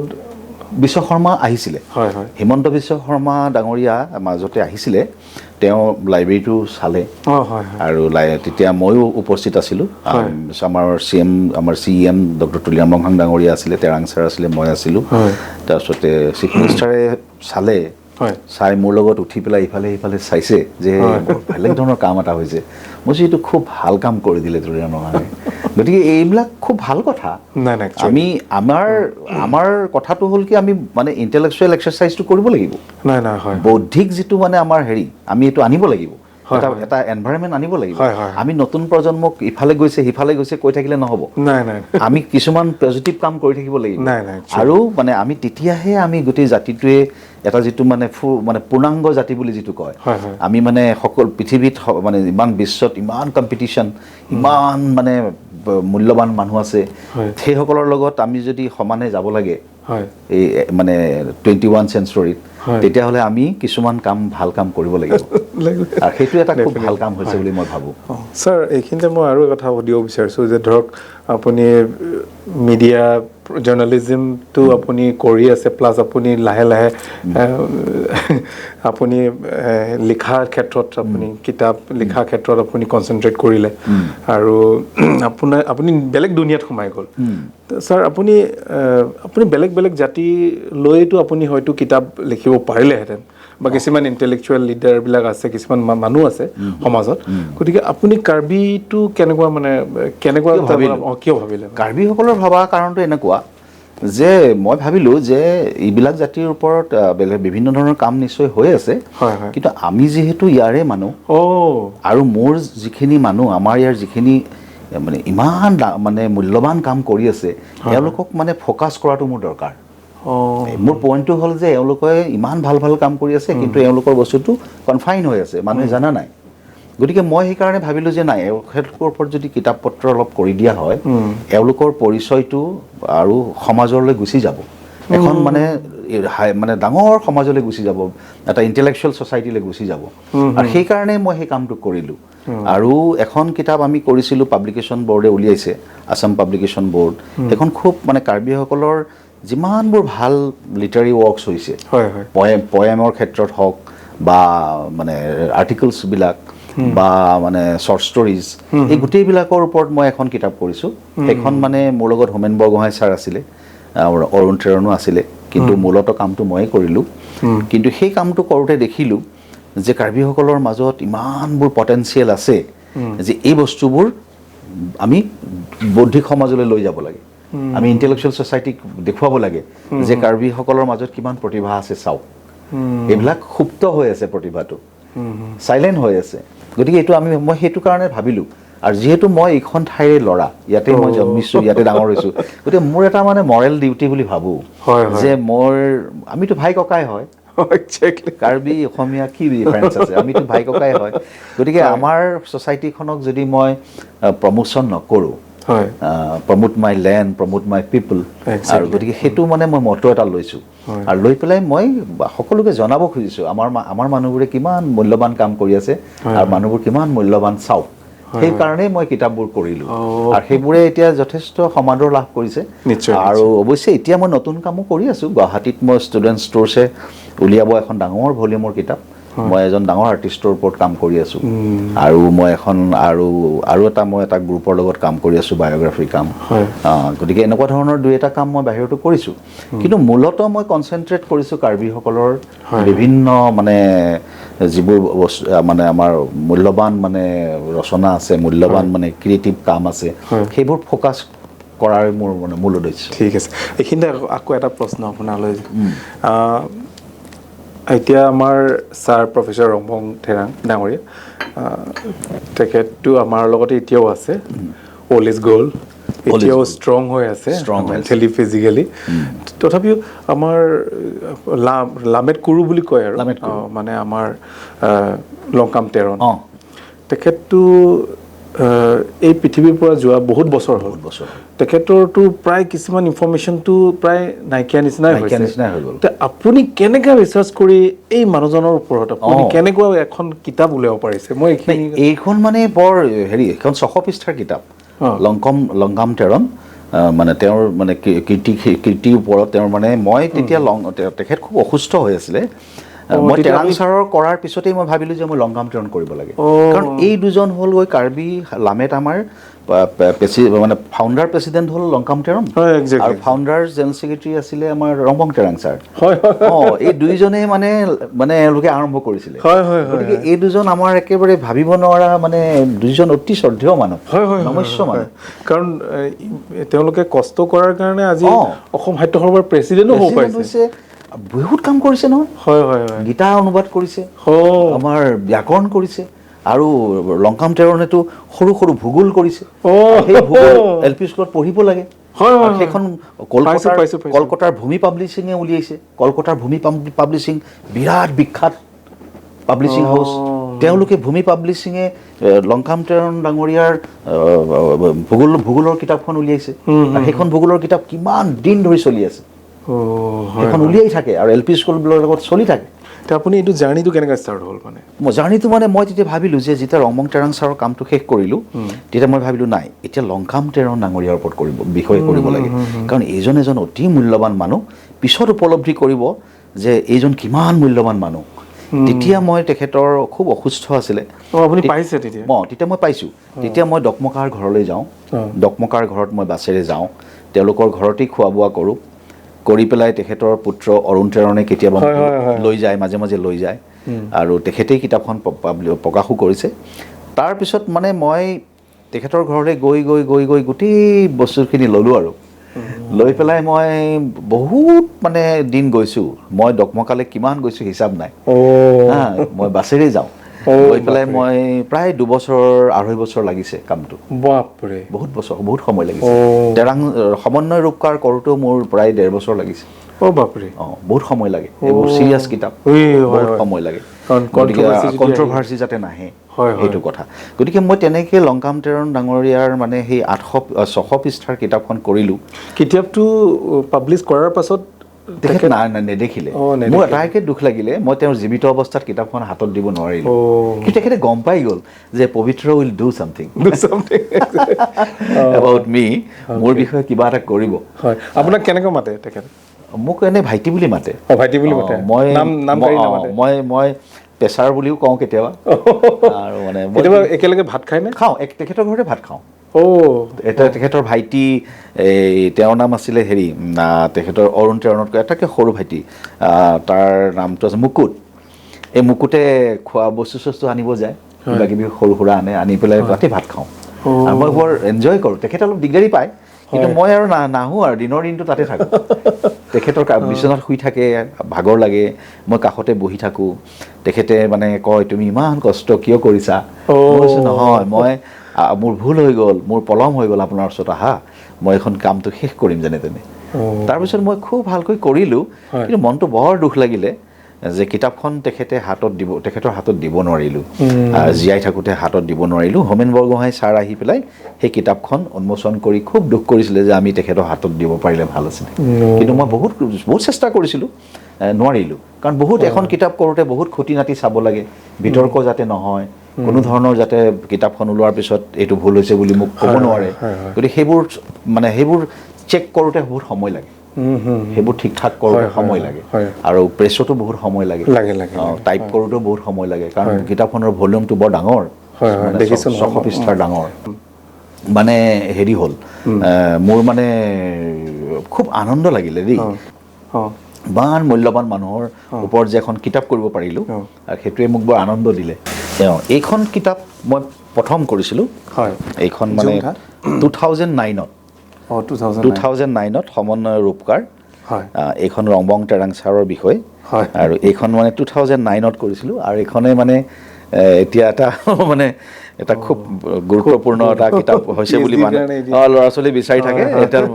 বিশ্ব শৰ্মা আহিছিলে। হয় হয়। হিমন্ত বিশ্ব শৰ্মা ডাঙৰীয়া মাজতে আহিছিলে, তেওঁ লাইব্ৰেৰীটো চালে। আৰু তেতিয়া ময়ো উপস্থিত আছিলোঁ। আমাৰ CM, আমাৰ CEM doctor Tuliram Ronghang ডাঙৰীয়া আছিলে, তেৰাং ছাৰ আছিলে, মই আছিলোঁ। তাৰপিছতে চিফ মিনিষ্টাৰে চালে, চাই মোৰ লগত উঠি পেলাই ইফালে সিফালে চাইছে যে বেলেগ ধৰণৰ কাম এটা হৈছে। মই কৈছোঁ এইটো খুব ভাল কাম কৰি দিলে তুলিৰাম ৰংহাঙে। গতিকে এইবিলাক খুব ভাল কথা। আমি আমাৰ আমাৰ কথাটো হ'ল কি, আমি মানে ইণ্টেলেকচুৱেল এক্সাৰচাইজটো কৰিব লাগিব। বৌদ্ধিক যিটো মানে আমাৰ হেৰি, আমি এইটো আনিব লাগিব, এটা এনভাইৰনমেণ্ট আনিব লাগিব। আমি নতুন প্ৰজন্মক ইফালে গৈছে সিফালে গৈছে কৈ থাকিলে নহ'ব, আমি কিছুমান পজিটিভ কাম কৰি থাকিব লাগিব। আৰু মানে আমি তেতিয়াহে আমি গোটেই জাতিটোৱে এটা যিটো মানে মানে পূৰ্ণাংগ জাতি বুলি যিটো কয়, আমি মানে সকলো পৃথিৱীত মানে ইমান বিশ্বত ইমান কম্পিটিশ্যন, ইমান মানে মূল্যৱান মানুহ আছে, সেইসকলৰ লগত আমি যদি সমানে যাব লাগে এই মানে 21 চেঞ্চুৰীত, তেতিয়াহ'লে আমি কিছুমান কাম, ভাল কাম কৰিব লাগিব আৰু সেইটো এটা খুব ভাল কাম হৈছে বুলি মই ভাবোঁ। ছাৰ, এইখিনিতে মই আৰু কথা সুধিব বিচাৰিছোঁ যে ধৰক আপুনি মিডিয়া জাৰ্ণালিজিমটো আপুনি কৰি আছে, প্লাছ আপুনি লাহে লাহে আপুনি লিখাৰ ক্ষেত্ৰত, আপুনি কিতাপ লিখাৰ ক্ষেত্ৰত আপুনি কনচেনট্ৰেট কৰিলে আৰু আপুনি বেলেগ দুনিয়াত সোমাই গ'ল। ছাৰ, আপুনি বেলেগ বেলেগ জাতি লৈতো আপুনি হয়তো কিতাপ লিখিব পাৰিলেহেঁতেন বা কিছুমান ইণ্টেলেকচুৱেল লিডাৰবিলাক আছে, কিছুমান মানুহ আছে সমাজত, গতিকে আপুনি কাৰ্বিটো কেনেকুৱা মানে কেনেকুৱা কিয় ভাবিলে? কাৰ্বিসকলৰ ভবা কাৰণটো এনেকুৱা যে মই ভাবিলোঁ যে এইবিলাক জাতিৰ ওপৰত বেলেগ বিভিন্ন ধৰণৰ কাম নিশ্চয় হৈ আছে, কিন্তু আমি যিহেতু ইয়াৰে মানুহ আৰু মোৰ যিখিনি মানুহ, আমাৰ ইয়াৰ যিখিনি মানে ইমান মানে মূল্যৱান কাম কৰি আছে, এওঁলোকক মানে ফ'কাছ কৰাটো মোৰ দৰকাৰ। মোৰ পইণ্টটো হ'ল যে এওঁলোকে ইমান ভাল ভাল কাম কৰি আছে, কিন্তু এওঁলোকৰ বস্তুটো কনফাইন হৈ আছে, মানুহে জানা নাই। গতিকে মই সেইকাৰণে ভাবিলোঁ যে নাই, এওঁলোকৰ ওপৰত যদি কিতাপ পত্ৰ অলপ কৰি দিয়া হয়, এওঁলোকৰ পৰিচয়টো আৰু সমাজলৈ গুচি যাব, এখন মানে মানে ডাঙৰ সমাজলৈ গুচি যাব, এটা ইণ্টেলেকচুৱেল ছ'চাইটিলৈ গুচি যাব। আৰু সেইকাৰণে মই সেই কামটো কৰিলোঁ। আৰু এখন কিতাপ আমি কৰিছিলোঁ, পাব্লিকেশ্যন বৰ্ডে উলিয়াইছে, আছাম পাব্লিকেশ্যন বৰ্ড। সেইখন খুব মানে কাৰ্বিসকলৰ যিমানবোৰ ভাল লিটাৰী ৱৰ্কছ হৈছে, পয়েমৰ ক্ষেত্ৰত হওক বা মানে আৰ্টিকলছবিলাক বা মানে শ্বৰ্ট ষ্টৰিজ, এই গোটেইবিলাকৰ ওপৰত মই এখন কিতাপ কৰিছোঁ। সেইখন মানে মোৰ লগত হোমেন বৰগোহাঁই ছাৰ আছিলে, অৰুণ থেৰণো আছিলে, কিন্তু মূলতঃ কামটো ময়ে কৰিলোঁ। কিন্তু সেই কামটো কৰোঁতে দেখিলোঁ যে কাৰ্বিসকলৰ মাজত ইমানবোৰ পটেঞ্চিয়েল আছে যে এই বস্তুবোৰ আমি বৌদ্ধিক সমাজলৈ লৈ যাব লাগে, আমি ইণ্টেলেকচুৱেল ছ'চাইটিক দেখুৱাব লাগে যে কাৰ্বিসকলৰ মাজত কিমান প্ৰতিভা আছে, চাওক, এইবিলাক সুপ্ত হৈ আছে, প্ৰতিভাটো চাইলেণ্ট হৈ আছে। গতিকে এইটো মই সেইটো কাৰণে ভাবিলোঁ। আৰু যিহেতু মই এইখন ঠাইৰে ল'ৰা, ইয়াতে মই জন্মিছোঁ, ইয়াতে ডাঙৰ হৈছোঁ, গতিকে মোৰ এটা মানে মৰেল ডিউটি বুলি ভাবোঁ যে আমিতো ভাই ককাই হয়, কাৰ্বি অসমীয়া কি ডিফাৰেঞ্চ আছে, আমিতো ভাই ককাই হয়। গতিকে আমাৰ ছ'চাইটিখনক যদি মই প্ৰমোশ্যন নকৰোঁ, promote my land, promote my people, আৰু গতিকে সেইটো মানে মই মটো এটা লৈছোঁ আৰু লৈ পেলাই মই সকলোকে জনাব খুজিছোঁ আমাৰ মানুহবোৰে কিমান মূল্যৱান কাম কৰি আছে আৰু মানুহবোৰ কিমান মূল্যৱান চাওক, সেইকাৰণেই মই কিতাপবোৰ কৰিলোঁ আৰু সেইবোৰে এতিয়া যথেষ্ট সমাদৰ লাভ কৰিছে। আৰু অৱশ্যে এতিয়া মই নতুন কামো কৰি আছোঁ। গুৱাহাটীত মই ষ্টুডেণ্ট ষ্ট'ৰ্ছে উলিয়াব এখন ডাঙৰ ভলিউমৰ কিতাপ, মই এজন ডাঙৰ আৰ্টিষ্টৰ ওপৰত কাম কৰি আছোঁ আৰু মই এখন আৰু এটা মই এটা গ্ৰুপৰ লগত কাম কৰি আছোঁ, বায়'গ্ৰাফীৰ কাম। গতিকে এনেকুৱা ধৰণৰ দুই এটা কাম মই বাহিৰতো কৰিছোঁ, কিন্তু মূলতঃ মই কনচেনট্ৰেট কৰিছোঁ কাৰ্বিসকলৰ বিভিন্ন মানে যিবোৰ বস্তু মানে আমাৰ মূল্যৱান মানে ৰচনা আছে, মূল্যৱান মানে ক্ৰিয়েটিভ কাম আছে, সেইবোৰ ফ'কাছ কৰাৰ মোৰ মানে মূল উদ্দেশ্য। ঠিক আছে, এইখিনিতে আকৌ এটা প্ৰশ্ন আপোনালৈ। এতিয়া আমাৰ ছাৰ প্ৰফেচৰ ৰংবং থেৰাং ডাঙৰীয়া, তেখেতটো আমাৰ লগতে এতিয়াও আছে, অল্ড is gold, এতিয়াও ষ্ট্ৰং হৈ আছে মেণ্টেলি ফিজিকেলি। তথাপিও আমাৰ লামেট কুৰু বুলি কয় আৰু, মানে আমাৰ লংকাম তেৰণ, তেখেতটো এই পৃথিৱীৰ পৰা যোৱা বহুত বছৰ হ'ল, তেখেতৰতো প্ৰায় কিছুমান ইনফৰ্মেশ্যনটো প্ৰায় নাইকিয়া নিচিনাই হৈ গ'ল। আপুনি কেনেকৈ ৰিচাৰ্চ কৰি এই মানুহজনৰ ওপৰত আপুনি কেনেকুৱা এখন কিতাপ উলিয়াব পাৰিছে? মই এইখন মানে বৰ হেৰি, এইখন 600 পৃষ্ঠাৰ কিতাপ, লংকাম তেৰণ, মানে তেওঁৰ মানে কীৰ্তিৰ ওপৰত তেওঁৰ মানে মই তেতিয়া তেখেত খুব অসুস্থ হৈ আছিলে, মই তেৰাং ছাৰৰ কৰাৰ পিছতেই মই ভাবিলোঁ যে মই লংকাম তেৰণ কৰিব লাগে, কাৰণ এই দুজন হ'লগৈ কাৰ্বি লামেট আমাৰ মানে ফাউণ্ডাৰ প্ৰেচিডেণ্ট হ'ল লংকাম তেৰণ আৰু ফাউণ্ডাৰ জেনেৰেল ছেক্ৰেটাৰী আছিলে আমাৰ ৰংবং তেৰাং ছাৰ। এই দুইজনেই মানে মানে এওঁলোকে আৰম্ভ কৰিছিলে। গতিকে এই দুজন আমাৰ একেবাৰে ভাবিব নোৱাৰা মানে দুইজন অতি শ্ৰদ্ধেয় মানুহ, নমস্য মানুহ, কাৰণ তেওঁলোকে কষ্ট কৰাৰ কাৰণে আজি অসম সাহিত্য সভাৰ প্ৰেচিডেণ্টো হ'ব পাৰিছে, বহুত কাম কৰিছে নহয়। হয় হয় হয়, গীতা অনুবাদ কৰিছে, আমাৰ ব্যাকৰণ কৰিছে, আৰু লংকাম তেৰণেতো সৰু সৰু ভূগোল কৰিছে, সেই ভূগোল এল পি স্কুলত পঢ়িব লাগে। সেইখন কলকাতাৰ ভূমি পাব্লিছিঙে উলিয়াইছে। কলকাতাৰ ভূমি পাব্লিছিং বিৰাট বিখ্যাত পাব্লিছিং হাউচ, তেওঁলোকে ভূমি পাব্লিছিঙে লংকাম তেৰণ ডাঙৰীয়াৰ ভূগোলৰ কিতাপখন উলিয়াইছে। সেইখন ভূগোলৰ কিতাপ কিমান দিন ধৰি চলি আছে। হয়। সেইখন উলিয়াই থাকে আৰু এল পি স্কুলবিলাকৰ লগত চলি থাকে। এতিয়া আপুনি এইটো জাৰ্ণিটো কেনেকৈ ষ্টাৰ্ট হ'ল মানে? মই জাৰ্ণিটো মানে মই তেতিয়া ভাবিলোঁ যে যেতিয়া ৰংমং টেৰাং ছাৰৰ কামটো শেষ কৰিলোঁ, তেতিয়া মই ভাবিলোঁ নাই, এতিয়া লংকাম টেৰণ ডাঙৰীয়াৰ ওপৰত কৰিব বিষয়ে কৰিব লাগে, কাৰণ এইজন এজন অতি মূল্যৱান মানুহ। পিছত উপলব্ধি কৰিব যে এইজন কিমান মূল্যৱান মানুহ। তেতিয়া মই তেখেতৰ খুব অসুস্থ আছিলে। আপুনি পাইছে তেতিয়া? অঁ, তেতিয়া মই পাইছোঁ। তেতিয়া মই ডকমকাৰ ঘৰলৈ যাওঁ। ডকমকাৰ ঘৰত মই বাছেৰে যাওঁ, তেওঁলোকৰ ঘৰতেই খোৱা বোৱা কৰোঁ। কৰি পেলাই তেখেতৰ পুত্ৰ অৰুণ টেৰণে কেতিয়াবা লৈ যায়, মাজে মাজে লৈ যায়, আৰু তেখেতেই কিতাপখন প্ৰকাশো কৰিছে। তাৰপিছত মানে মই তেখেতৰ ঘৰলৈ গৈ গৈ গৈ গৈ গোটেই বস্তুখিনি ল'লোঁ আৰু লৈ পেলাই মই বহুত মানে দিন গৈছোঁ। মই ডকমকালৈ কিমান গৈছোঁ হিচাপ নাই। মই বাছেৰেই যাওঁ। গৈ পেলাই মই প্ৰায় 2 বছৰ 2.5 বছৰ লাগিছে কামটো। বাপৰে! বহুত বছৰ, বহুত সময় লাগিছে। তেৰাং সমন্বয় ৰূপকাৰ কৰোঁতেও মোৰ প্ৰায় 1.5 বছৰ লাগিছে। অ' বাপৰে! অঁ, বহুত সময় লাগে। এইবোৰ চিৰিয়াছ কিতাপ, বহুত সময় লাগে, কণ্ট্ৰভাৰ্চি যাতে নাহে সেইটো কথা। গতিকে মই তেনেকৈ লংকাম টেৰণ ডাঙৰীয়াৰ মানে সেই 800 600 পৃষ্ঠাৰ কিতাপখন কৰিলোঁ। কিতাপটো পাব্লিছ কৰাৰ পাছত? তেখেত নাই, নেদেখিলে। মোৰ এটাইকে দুখ লাগিলে, মই তেওঁৰ জীৱিত অৱস্থাত কিতাপখন হাতত দিব নোৱাৰিলোঁ। কিন্তু তেখেতে গম পাই গ'ল যে পবিত্ৰ will do something about me, মোৰ বিষয়ে কিবা এটা কৰিব। হয়, আপোনাক কেনেকৈ মাতে তেখেতে? মোক এনেই ভাইটি বুলি মাতে। ভাইটি বুলি মাতে? মই মই মই পেচাৰ বুলিও কওঁ কেতিয়াবা। আৰু মানে কেতিয়াবা একেলগে ভাত খায়নে? খাওঁ, তেখেতৰ ঘৰতে ভাত খাওঁ। এতিয়া তেখেতৰ ভাইটি, এই তেওঁৰ নাম আছিলে হেৰি, তেখেতৰ অৰুণ টেৰণতকৈ এটাকে সৰু ভাইটি, তাৰ নামটো আছে মুকুট। এই মুকুটে খোৱা বস্তু চস্তু আনিব যায়, কিবা কিবি সৰু সুৰা আনে, আনি পেলাই তাতে ভাত খাওঁ আৰু মই বৰ এনজয় কৰোঁ। তেখেতে অলপ দিগদাৰী পায়, কিন্তু মই আৰু নাহোঁ আৰু দিনৰ দিনটো তাতে থাকোঁ। তেখেতৰ বিচনাত শুই থাকে, ভাগৰ লাগে, মই কাষতে বহি থাকোঁ। তেখেতে মানে কয়, তুমি ইমান কষ্ট কিয় কৰিছা? মই কৈছোঁ, নহয়, মই মোৰ ভুল হৈ গ'ল, মোৰ পলম হৈ গ'ল আপোনাৰ ওচৰত অহা, মই এইখন কামটো শেষ কৰিম যেনে তেনে। তাৰপিছত মই খুব ভালকৈ কৰিলোঁ, কিন্তু মনটো বৰ দুখ লাগিলে যে কিতাপখন তেখেতে হাতত দিব তেখেতৰ হাতত দিব নোৱাৰিলোঁ, জীয়াই থাকোঁতে হাতত দিব নোৱাৰিলোঁ। হোমেন বৰগোহাঁই ছাৰ আহি পেলাই সেই কিতাপখন উন্মোচন কৰি খুব দুখ কৰিছিলে যে আমি তেখেতৰ হাতত দিব পাৰিলে ভাল আছিলে। কিন্তু মই বহুত বহুত চেষ্টা কৰিছিলোঁ, নোৱাৰিলোঁ, কাৰণ বহুত এখন কিতাপ কৰোঁতে বহুত খুটি নাটি চাব লাগে, বিতৰ্ক যাতে নহয়, কোনো ধৰণৰ যাতে কিতাপখন ওলোৱাৰ পিছত এইটো ভুল হৈছে বুলি মোক ক'ব নোৱাৰে। গতিকে সেইবোৰ মানে সেইবোৰ চেক কৰোঁতে বহুত সময় লাগে, সেইবোৰ ঠিক ঠাক কৰোঁতে সময় লাগে, আৰু প্ৰেছতো বহুত সময় লাগে, টাইপ কৰোঁতেও বহুত সময় লাগে, কাৰণ কিতাপখনৰ ভলিউমটো বৰ ডাঙৰ, 600 পৃষ্ঠাৰ ডাঙৰ। মানে হেৰি হ'ল, মোৰ মানে খুব আনন্দ লাগিলে দেই, ইমান মূল্যৱান মানুহৰ ওপৰত যে এখন কিতাপ কৰিব পাৰিলোঁ, আৰু সেইটোৱে মোক বৰ আনন্দ দিলে। তেওঁ এইখন কিতাপ মই প্ৰথম কৰিছিলোঁ। এইখন মানে 2009ত, 2009ত সমন্বয় ৰূপকাৰ, এইখন ৰংবং টেৰাং ছাৰৰ বিষয়। আৰু এইখন মানে 2009ত কৰিছিলোঁ, আৰু এইখনে মানে এতিয়া এটা মানে এটা খুব গুৰুত্বপূৰ্ণ এটা কিতাপ হৈছে বুলি মানে ল'ৰা ছোৱালী বিচাৰি থাকে,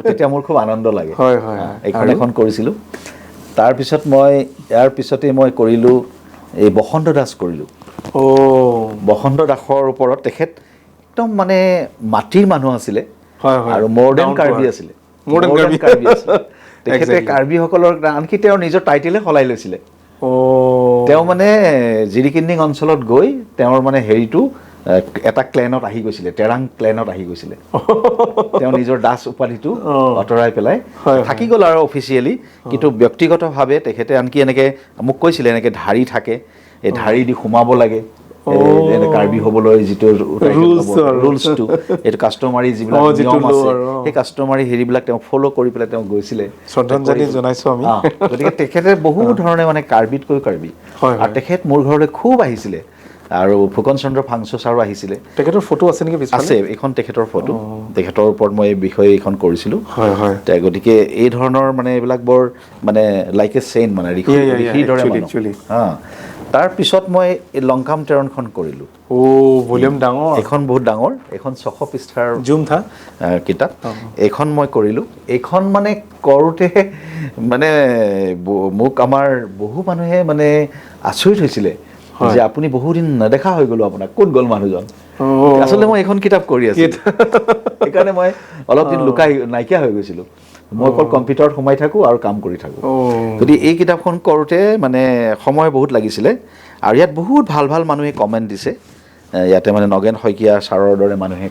তেতিয়া মোৰ খুব আনন্দ লাগে। এইখন এখন কৰিছিলোঁ। তাৰপিছত মই ইয়াৰ পিছতে মই কৰিলোঁ এই বসন্ত দাস কৰিলোঁ। বসন্ত দাসৰ ওপৰত তেখেত একদম মানে মাটিৰ মানুহ আছিলে আৰু মডাৰ্ণ কাৰ্বি আছিলে, কাৰ্বি আছিলে তেখেতে। কাৰ্বিসকলৰ আনকি তেওঁৰ নিজৰ টাইটেলে সলাই লৈছিলে। তেওঁ মানে জিৰিকিণ্ডিং অঞ্চলত গৈ তেওঁৰ মানে হেৰিটো এটা ক্লেনত আহি গৈছিলে, টেৰাং ক্লেনত আহি গৈছিলে। তেওঁ নিজৰ দাস উপাধিটো আঁতৰাই পেলাই থাকি গ'ল আৰু অফিচিয়েলি, কিন্তু ব্যক্তিগতভাৱে তেখেতে আনকি এনেকৈ মোক কৈছিলে, এনেকৈ ঢাৰি থাকে, এই ঢাৰি দি সোমাব লাগে কাৰ্বি হ'বলৈ, যিটো ৰুলছটো, এইটো কাষ্টমাৰী যিবিলাক নিয়ম আছে, সেই কাষ্টমাৰী হেৰিবিলাক তেওঁ ফ'ল' কৰি পেলাই তেওঁ গৈছিলে। শ্ৰদ্ধাঞ্জলি জনাইছোঁ আমি। গতিকে তেখেতে বহু ধৰণে মানে কাৰ্বিতকৈ কাৰ্বি, আৰু তেখেত মোৰ ঘৰলৈ খুব আহিছিলে, আৰু ফুকন চন্দ্ৰ ফাংচো ছাৰো আহিছিলে। তেখেতৰ ফটো আছে নেকি? আছে, এইখন তেখেতৰ ফটো, তেখেতৰ ওপৰত মই এই বিষয়ে এইখন কৰিছিলোঁ। গতিকে এই ধৰণৰ মানে এইবিলাক বৰ মানে লাইক এ চেইন, মানে ঋষিৰ দৰে মানুহ। তাৰপিছত মই এই লংকাম টেৰণখন কৰিলোঁ। ভলিউম ডাঙৰ, এইখন বহুত ডাঙৰ, এইখন 600 পৃষ্ঠাৰ জুম থা কিতাপ, এইখন মই কৰিলোঁ। এইখন মানে কৰোঁতে মানে মোক আমাৰ বহু মানুহে মানে আচৰিত হৈছিলে যে আপুনি বহুদিন নেদেখা হৈ গ'লো, আপোনাক ক'ত গ'ল মানুহজন? আচলতে মই এইখন কিতাপ কৰি আছোঁ, সেইকাৰণে মই অলপ দিন লুকাই নাইকিয়া হৈ গৈছিলোঁ। মই অকল কম্পিউটাৰত সোমাই থাকোঁ আৰু কাম কৰি থাকোঁ। গতিকে এই কিতাপখন কৰোঁতে মানে সময় বহুত লাগিছিলে আৰু ইয়াত বহুত ভাল ভাল মানুহে কমেণ্ট দিছে। ইয়াতে মানে নগেন শইকীয়া ছাৰৰ দৰে মানুহে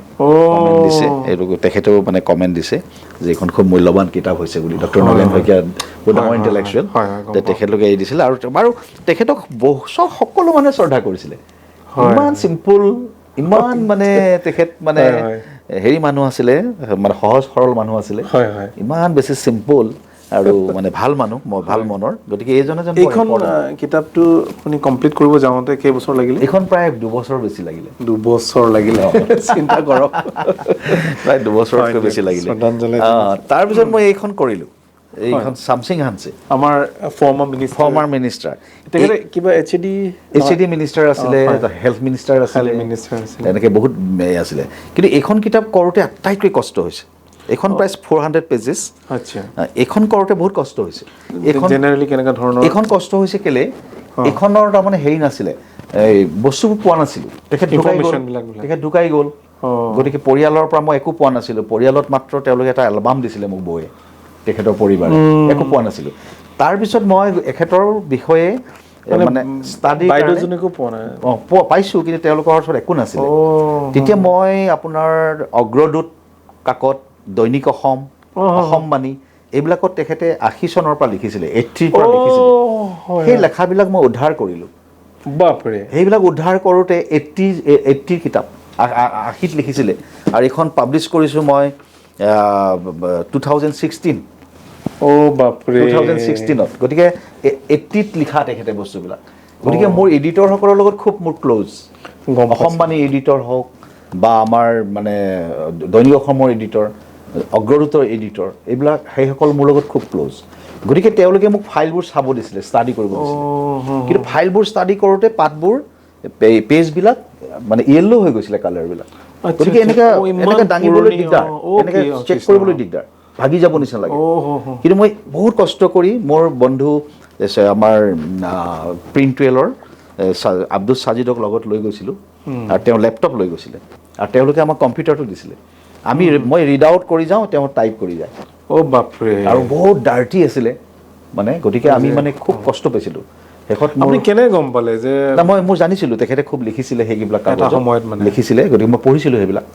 কমেণ্ট দিছে, এইটো তেখেতেও মানে কমেণ্ট দিছে যে এইখন খুব মূল্যৱান কিতাপ হৈছে বুলি। ডক্টৰ নগেন শইকীয়া বহুত ডাঙৰ ইণ্টেলেকচুৱেল, তেখেতলোকে এই দিছিলে। আৰু বাৰু তেখেতক চব সকলো মানুহে শ্ৰদ্ধা কৰিছিলে, ইমান চিম্পুল, ইমান মানে তেখেত মানে হেৰি মানুহ আছিলে, মানে সহজ সৰল মানুহ আছিলে, ইমান বেছি চিম্পুল আৰু মানে ভাল মানুহ, মই ভাল মনৰ। গতিকে এইজন এজন এইখন কিতাপটো আপুনি কমপ্লিট কৰিব যাওঁতে কেইবছৰ লাগিলে? এইখন প্ৰায় 2 বছৰ বেছি লাগিলে। 2 বছৰ লাগিলে, চিন্তা কৰক। প্ৰায় 2 বছৰতকৈ বেছি লাগিলে। তাৰপিছত মই এইখন কৰিলোঁ, এইখন চামচিং হানছে, আমাৰ ফৰ্মাৰ মিনিষ্টাৰ, ফৰ্মাৰ মিনিষ্টাৰ। তেখেতে কিবা H A D H A D minister আছিলে, হেল্থ মিনিষ্টাৰ আছিলে, মিনিষ্টাৰ আছিলে, এনেকৈ বহুত আছিলে। কিন্তু এইখন কিতাপ কৰোঁতে আটাইতকৈ কষ্ট হৈছে। এইখন প্ৰায় 400 পেজেছ। এইখন কৰোঁতে বহুত কষ্ট হৈছে। এইখন জেনেৰেলি কেনেকুৱা ধৰণৰ এইখন কষ্ট হৈছে কেলে, এইখনৰ তাৰমানে হেৰি নাছিলে, এই বস্তুবোৰ পোৱা নাছিলোঁ। তেখেত ঢুকাই গ'ল, তেখেত ঢুকাই গ'ল। গতিকে পৰিয়ালৰ পৰা মই একো পোৱা নাছিলোঁ। পৰিয়ালত মাত্ৰ তেওঁলোকে এটা এলবাম দিছিলে মোক বৌয়ে, তেখেতৰ পৰিবাৰে একো পোৱা নাছিলোঁ। তাৰপিছত মই এখেতৰ বিষয়ে মানে ষ্টাডি বাইদেউজনীকো পোৱা নাই। অঁ, পোৱা পাইছোঁ, কিন্তু তেওঁলোকৰ ওচৰত একো নাছিলে। তেতিয়া মই আপোনাৰ অগ্ৰদূত কাকত, দৈনিক অসম, অসম বাণী, এইবিলাকত তেখেতে 80 চনৰ পৰা লিখিছিলে, 80ৰ পৰা লিখিছিলে। সেই লেখাবিলাক মই উদ্ধাৰ কৰিলোঁ। বাপৰে। সেইবিলাক উদ্ধাৰ কৰোঁতে 80ৰ কিতাপ, 80ত লিখিছিলে। আৰু এইখন পাব্লিছ কৰিছোঁ মই 2016। অ' বাপৰে। 2016ত। গতিকে 80ত লিখা তেখেতে বস্তুবিলাক। গতিকে মোৰ এডিটৰসকলৰ লগত খুব মোৰ ক্ল'জ, অসম বাণী এডিটৰ হওক বা আমাৰ মানে দৈনিক অসমৰ এডিটৰ, অগ্ৰদূতৰ এডিটৰ, এইবিলাক সেইসকল মোৰ লগত খুব ক্ল'জ। গতিকে তেওঁলোকে মোক ফাইলবোৰ চাব দিছিলে, ষ্টাডি কৰিব দিছিলে। কিন্তু ফাইলবোৰ ষ্টাডি কৰোঁতে পাতবোৰ, পেজবিলাক মানে য়েল্ল' হৈ গৈছিলে কালাৰবিলাক। গতিকে এনেকৈ এনেকৈ দাঙিবলৈ দিগদাৰ, এনেকৈ চেক কৰিবলৈ দিগদাৰ, ভাগি যাব নিচিনা লাগে। কিন্তু মই বহুত কষ্ট কৰি মোৰ বন্ধু আমাৰ প্ৰিণ্টৱেলৰ আব্দুল সাজিদক লগত লৈ গৈছিলোঁ আৰু তেওঁ লেপটপ লৈ গৈছিলে আৰু তেওঁলোকে আমাক কম্পিউটাৰটো দিছিলে। মই ৰিড আউট কৰি যাওঁ, তেওঁ টাইপ কৰি যায়। অ' বাপৰে। আৰু বহুত ডাৰ্টি আছিলে মানে, গতিকে আমি মানে খুব কষ্ট পাইছিলোঁ। শেষত আপুনি কেনেকৈ গম পালে যে? মই জানিছিলোঁ তেখেতে খুব লিখিছিলে সেইবিলাক সময়ত মানে লিখিছিলে, গতিকে মই পঢ়িছিলোঁ সেইবিলাক।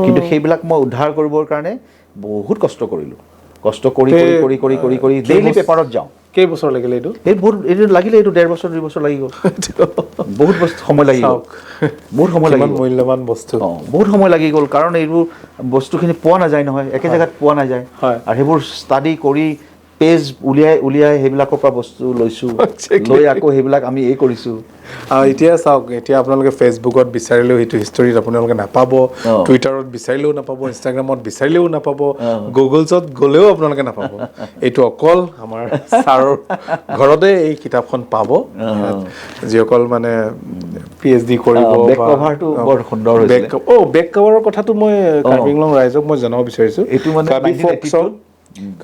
কিন্তু সেইবিলাক মই উদ্ধাৰ কৰিবৰ কাৰণে বহুত কষ্ট কৰিলোঁ। কষ্ট কৰি কৰি কৰি কৰি কৰি কৰি ডেইলি পেপাৰত যাওঁ। কেইবছৰ লাগিলে এইটো? এই বহুত এইটো লাগিলে, এইটো 1.5 বছৰ 2 বছৰ লাগি গ'ল। বহুত বস্তু সময় লাগি গ'ল, বহুত সময় লাগি গ'ল। মূল্যৱান বস্তু। অঁ, বহুত সময় লাগি গ'ল, কাৰণ এইবোৰ বস্তুখিনি পোৱা নাযায় নহয়, একে জেগাত পোৱা নাযায়। আৰু সেইবোৰ ষ্টাডি কৰি পেজ উলিয়াই উলিয়াই সেইবিলাকৰ পৰা বস্তু লৈছোঁ, লৈ আকৌ সেইবিলাক আমি এই কৰিছোঁ। এতিয়া চাওক, এতিয়া আপোনালোকে ফেচবুকত বিচাৰিলেও সেইটো হিষ্টৰীত আপোনালোকে নাপাব, টুইটাৰত বিচাৰিলেও নাপাব, ইনষ্টাগ্ৰামত বিচাৰিলেও নাপাব, গুগলছত গ'লেও আপোনালোকে নাপাব। এইটো অকল আমাৰ ছাৰৰ ঘৰতে এই কিতাপখন পাব, যিসকল মানে PhD কৰিব। বেক কভাৰটো বৰ সুন্দৰ হৈছে। অ', বেক কভাৰৰ কথাটো মই কাৰ্বি আংলং ৰাইজক মই জনাব বিচাৰিছোঁ। এইটো মানে Karbi folk song,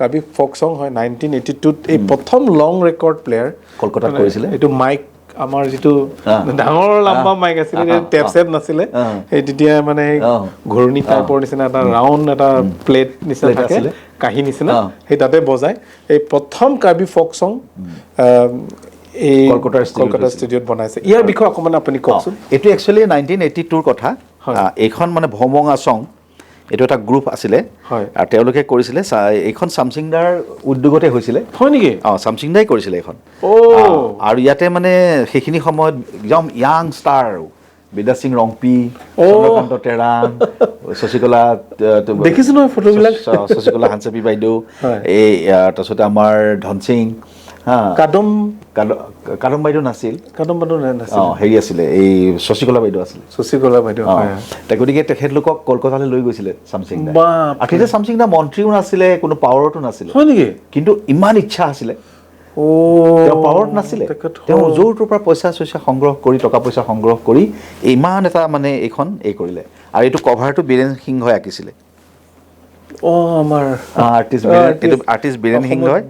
Karbi folk song হয়। 1982ত এই প্ৰথম লং ৰেকৰ্ড প্লেয়াৰ কলকাতাত কৰিছিলে। এইটো মাইক, আমাৰ যিটো ডাঙৰ লাম্বা মাইক আছিলে, টেপ চেপ নাছিলে, সেই তেতিয়া মানে ঘূৰণি টাইপৰ নিচিনা এটা ৰাউণ্ড এটা প্লেট নিচিনা থাকে, কাঁহী নিচিনা, সেই তাতে বজায়। এই প্ৰথম কাৰ্বি ফ'ক ছং এই কলকাতা ষ্টুডিঅ'ত বনাইছে। ইয়াৰ বিষয়ে অকণমান আপুনি কওকচোন। এইটো একচুৱেলি 1982ৰ কথা। এইখন মানে ভমঙা ছং, এইটো এটা গ্ৰুপ আছিলে আৰু তেওঁলোকে কৰিছিলে। এইখন চামচিংদাৰ উদ্যোগতে হৈছিলে। হয় নেকি? অঁ, চামচিংদাই কৰিছিলে এইখন। আৰু ইয়াতে মানে সেইখিনি সময়ত একদম য়াং ষ্টাৰ আৰু বিদ্যা সিং ৰংপি, চন্দ্ৰকান্ত তেৰাং, শশীকলা, দেখিছোঁ নহয় ফটোবিলাক, শশীকলা হানচাপি বাইদেউ, এই তাৰপিছতে আমাৰ ধনসিং, কাদম, কাদম বাইদেউ নাছিল, কাদম বাইদেউ নাছিল, অঁ হেৰি আছিলে, এই শশীকলা বাইদেউ আছিলে, শশীকলা বাইদেউ। গতিকে তেখেতলোকক কলকাতালৈ লৈ গৈছিলে চামচিং দা। আৰু তেতিয়া চামচিং দা মন্ত্ৰীও নাছিলে, কোনো পাৱাৰতো নাছিলে। হয় নেকি? কিন্তু ইমান ইচ্ছা আছিলে, তেওঁ পাৱাৰত নাছিলে, তেওঁ য'ৰ তোৰ পৰা পইচা চইচা সংগ্ৰহ কৰি, টকা পইচা সংগ্ৰহ কৰি ইমান এটা মানে এইখন এই কৰিলে। আৰু এইটো কভাৰটো বীৰেণ সিংহই আঁকিছিলে। আমাৰ আৰ্টিষ্ট, এইটো আৰ্টিষ্ট বীৰেণ সিংহই,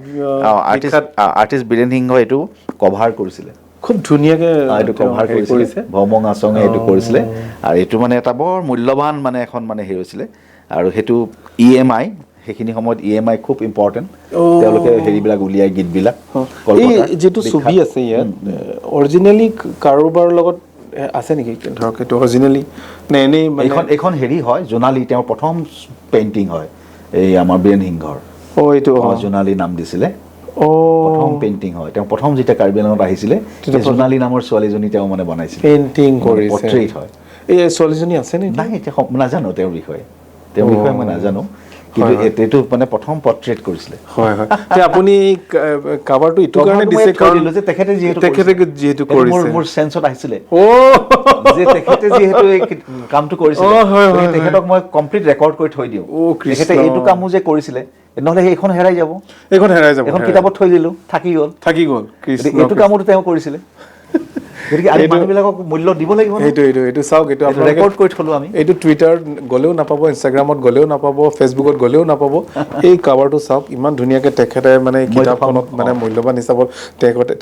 আৰ্টিষ্ট বীৰেণ সিংহই এইটো কভাৰ কৰিছিলে। খুব ধুনীয়াকৈ এইটো কভাৰ কৰিছে, ভমং আচঙে এইটো কৰিছিলে। আৰু এইটো মানে এটা বৰ মূল্যৱান মানে এখন মানে হেৰি হৈছিলে। আৰু সেইটো EMI সেইখিনি সময়ত EMI খুব ইম্পৰ্টেণ্ট, তেওঁলোকে হেৰিবিলাক উলিয়াই গীতবিলাক। এই যিটো ছবি আছে ইয়াত অৰিজিনেলি কাৰোবাৰ লগত আছে নেকি? ধৰক এইটো অৰিজিনেলি নে এনেই? এইখন হেৰি হয় জোনালী, তেওঁৰ প্ৰথম পেইণ্টিং হয় এই আমাৰ বীৰেণ সিংহৰ। এইটো জোনালী নাম দিছিলে, প্ৰথম পেইণ্টিং হয়। তেওঁ প্ৰথম যেতিয়া কাৰ্বি আংলঙত আহিছিলে জোনালী নামৰ ছোৱালীজনী তেওঁ মানে বনাইছিলে, পেইণ্টিং কৰিছে, পৰ্ট্ৰেইট হয়। এই ছোৱালীজনী আছে নে নাই এতিয়া নাজানো, তেওঁৰ বিষয়ে মই নাজানো, কিন্তু এইটো মানে প্ৰথম পৰ্ট্ৰেইট কৰিছিলে। হয় হয়। আপুনি কাভাৰটো এইটো কাৰণে দিছে কাৰণ যে তেখেতে যিহেতু কৰিছে, মোৰ চেন্সত আহিছিলে যে তেখেতে যিহেতু এই কামটো কৰিছিলে, তেখেতক মই কমপ্লিট ৰেকৰ্ড কৰি থৈ দিওঁ। তেখেতে এইটো কামো যে কৰিছিলে, নহ'লে সেইখন হেৰাই যাব, এইখন হেৰাই যাব, এখন কিতাপত থৈ দিলোঁ, থাকি গ'ল। এইটো কামতো তেওঁ কৰিছিলে। গতিকে আমি মানুহবিলাকক মূল্য দিব লাগিব। এইটো এইটো এইটো চাওক, এইটো আপোনালোকে ৰেকৰ্ড কৰি থলোঁ আমি। এইটো টুইটাৰত গ'লেও নাপাব, ইনষ্টাগ্ৰামত গ'লেও নাপাব, ফেচবুকত গ'লেও নাপাব। এই কাভাৰটো চাওক, ইমান ধুনীয়াকৈ তেখেতে মানে কিতাপখনত মানে মূল্যৱান হিচাপত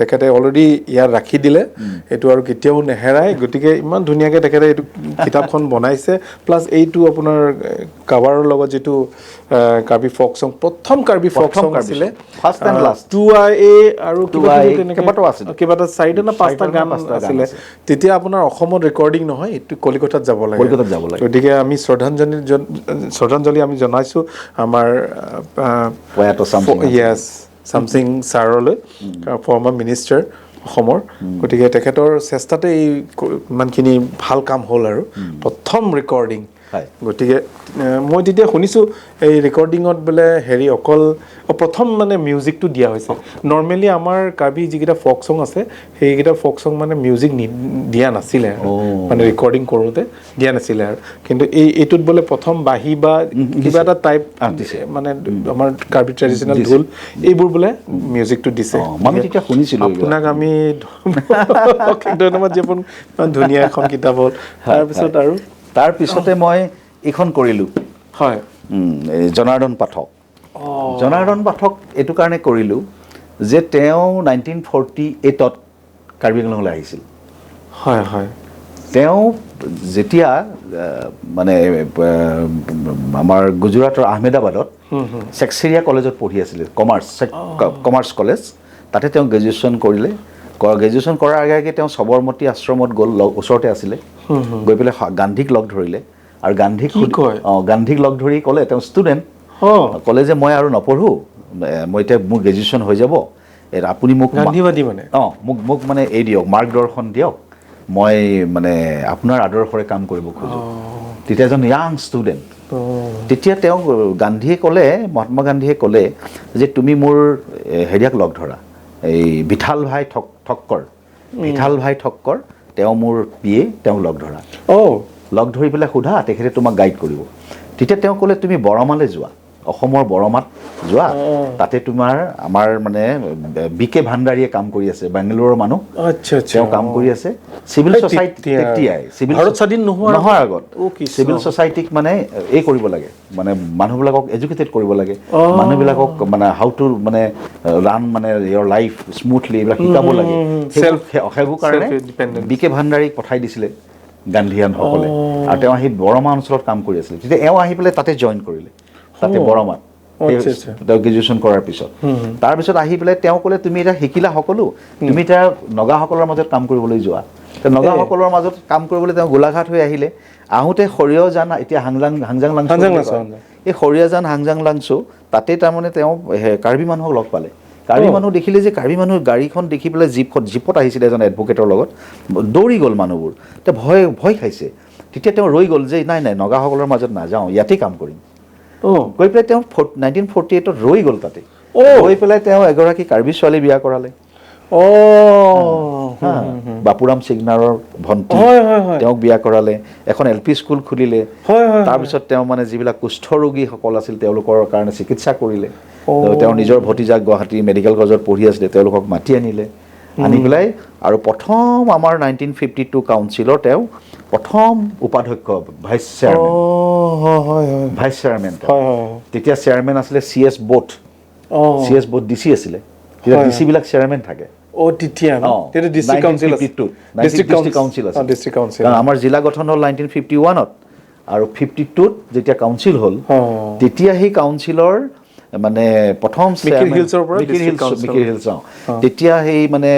তেখেতে অলৰেডি ইয়াত ৰাখি দিলে, এইটো আৰু কেতিয়াও নেহেৰায়। গতিকে ইমান ধুনীয়াকৈ তেখেতে এইটো কিতাপখন বনাইছে। প্লাছ এইটো আপোনাৰ কাভাৰৰ লগত যিটো কাৰ্বি ফক চং, প্ৰথম কাৰ্বি ফক চং আছিলে, ফাৰ্ষ্ট এণ্ড লাষ্ট, 2IA আৰু কিবা এটা চাৰিটা নে পাঁচটা গান আছিলে তেতিয়া। আপোনাৰ অসমত ৰেকৰ্ডিং নহয়, এইটো কলিকতাত যাব লাগে, গতিকে আমি শ্ৰদ্ধাঞ্জলি আমি জনাইছোঁ আমাৰ য়েছ চামচিং ছাৰলৈ, ফৰ্মাৰ মিনিষ্টাৰ অসমৰ। গতিকে তেখেতৰ চেষ্টাতে এই ইমানখিনি ভাল কাম হ'ল আৰু প্ৰথম ৰেকৰ্ডিং। গতিকে মই তেতিয়া শুনিছোঁ এই ৰেকৰ্ডিঙত বোলে হেৰি অকল প্ৰথম মানে মিউজিকটো দিয়া হৈছে। নৰ্মেলি আমাৰ কাৰ্বি যিকেইটা ফক চং আছে সেইকেইটা ফক চং মানে মিউজিক দিয়া নাছিলে আৰু, মানে ৰেকৰ্ডিং কৰোঁতে দিয়া নাছিলে আৰু। কিন্তু এইটোত বোলে প্ৰথম বাঁহী বা কিবা এটা টাইপ মানে আমাৰ কাৰ্বি ট্ৰেডিশ্যনেল ঢোল এইবোৰ বোলে মিউজিকটো দিছে। আমি তেতিয়া শুনিছিলোঁ। আপোনাক আমি ধন্যবাদ জ্ঞাপন, ইমান ধুনীয়া এখন কিতাপ হ'ল। তাৰপিছত আৰু তাৰপিছতে মই এইখন কৰিলোঁ, হয়, জনাৰ্দন পাঠক। জনাৰ্দন পাঠক এইটো কাৰণে কৰিলোঁ যে তেওঁ 1948ত কাৰ্বি আংলঙলৈ আহিছিল। হয় হয়। তেওঁ যেতিয়া মানে আমাৰ গুজৰাটৰ আহমেদাবাদত চেক্সেৰিয়া কলেজত পঢ়ি আছিলে, কমাৰ্চ কলেজ, তাতে তেওঁ গ্ৰেজুৱেশ্যন কৰিলে। গ্ৰেজুৱেশ্যন কৰাৰ আগে আগে তেওঁ সবৰমতী আশ্ৰমত গ'ল, ওচৰতে আছিলে, গৈ পেলাই গান্ধীক লগ ধৰিলে আৰু গান্ধীক লগ ধৰি ক'লে, তেওঁ ষ্টুডেণ্ট, ক'লে যে মই আৰু নপঢ়োঁ, মই এতিয়া মোৰ গ্ৰেজুৱেশ্যন হৈ যাব, আপুনি মোক গান্ধীবাদী মানে মোক মোক মানে এই দিয়ক, মাৰ্গদৰ্শন দিয়ক, মই মানে আপোনাৰ আদৰ্শৰে কাম কৰিব খোজোঁ। তেতিয়া এজন য়াং ষ্টুডেণ্ট। তেতিয়া তেওঁ গান্ধীয়ে ক'লে, মহাত্মা গান্ধীয়ে ক'লে যে তুমি মোৰ হেৰিয়াক লগ ধৰা, এই বিঠাল ভাই ঠক্কৰ, বিঠাল ভাই ঠক্কৰ, তেওঁ মোৰ পি এ, তেওঁক লগ ধৰা। লগ ধৰি পেলাই সোধা, তেখেতে তোমাক গাইড কৰিব। তেতিয়া তেওঁ ক'লে তুমি বৰমালৈ যোৱা, অসমৰ বৰমাত যোৱা, তাতে তোমাৰ আমাৰ মানে বি কে ভাণ্ডাৰীয়ে কাম কৰি আছে, বেংগালুৰুৰ মানুহ, তেওঁ কাম কৰি আছে চিভিল ছ'চাইটি। তেতিয়াই চিভিল স্বাধীন নোহোৱাৰ আগত চিভিল ছ'চাইটিক মানে এই কৰিব লাগে, মানে মানুহবিলাকক এডুকেটেড কৰিব লাগে, মানুহবিলাকক মানে how to মানে ৰান মানে ইয়ৰ লাইফ স্মুথলি, এইবিলাক শিকাব লাগে। সেইবোৰ কাৰণে বি কে ভাণ্ডাৰীক পঠাই দিছিলে গান্ধীয়ানসকলে, আৰু তেওঁ আহি বৰমা অঞ্চলত কাম কৰি আছিলে। তেতিয়া এওঁ আহি পেলাই তাতে জইন কৰিলে, তাতে বৰমাত তেওঁ গ্ৰেজুৱেশ্যন কৰাৰ পিছত। তাৰপিছত আহি পেলাই তেওঁ ক'লে তুমি এতিয়া শিকিলা সকলো, তুমি এতিয়া নগাসকলৰ মাজত কাম কৰিবলৈ যোৱা। নগাসকলৰ মাজত কাম কৰিবলৈ তেওঁ গোলাঘাট হৈ আহিলে। আহোঁতে সৰিয়হজান, এতিয়া হাংজাং লাংচু, এই সৰিয়হজান হাংজাং লাংচু তাতে তাৰমানে তেওঁ কাৰ্বি মানুহক লগ পালে। কাৰ্বি মানুহ দেখিলে যে কাৰ্বি মানুহৰ গাড়ীখন দেখি পেলাই জীপত আহিছিলে এজন এডভকেটৰ লগত, দৌৰি গ'ল মানুহবোৰ, তেওঁ ভয় খাইছে। তেতিয়া তেওঁ ৰৈ গ'ল যে নাই নাই নগাসকলৰ মাজত নাযাওঁ, ইয়াতেই কাম কৰিম। গৈ পেলাই তেওঁ 1948ত ৰৈ গ'ল তাতে। ৰৈ পেলাই তেওঁ এগৰাকী কাৰ্বি ছোৱালী বিয়া কৰালে, বাপুৰাম চিগনাৰৰ ভণ্টি, তেওঁক বিয়া কৰালে, এখন এল পি স্কুল খুলিলে। তাৰপিছত তেওঁ মানে যিবিলাক কুষ্ঠ ৰোগীসকল আছিল তেওঁলোকৰ কাৰণে চিকিৎসা কৰিলে। তেওঁৰ নিজৰ ভতিজাক গুৱাহাটী মেডিকেল কলেজত পঢ়ি আছিলে, তেওঁলোকক মাতি আনিলে, আনি পেলাই আৰু প্ৰথম আমাৰ 1952 কাউন্সিলৰ তেওঁ প্ৰথম উপাধ্যক্ষ, ভাইচ চেয়াৰমেন, ভাইচ চেয়াৰমেন। তেতিয়া চেয়াৰমেন আছিলে C S Bose, C S Bose D C আছিলে, তেতিয়া ডি চিবিলাক চেয়াৰমেন থাকে। আমাৰ জিলা গঠন হ'ল 1951ত, আৰু 52ত যেতিয়া কাউন্সিল হ'ল, তেতিয়া সেই কাউন্সিলৰ মানে প্ৰথম মিকিৰ chairman- হিলছৰ পৰা Mikir district hills, council। Mikir hills, অ। তেতিয়া সেই মানে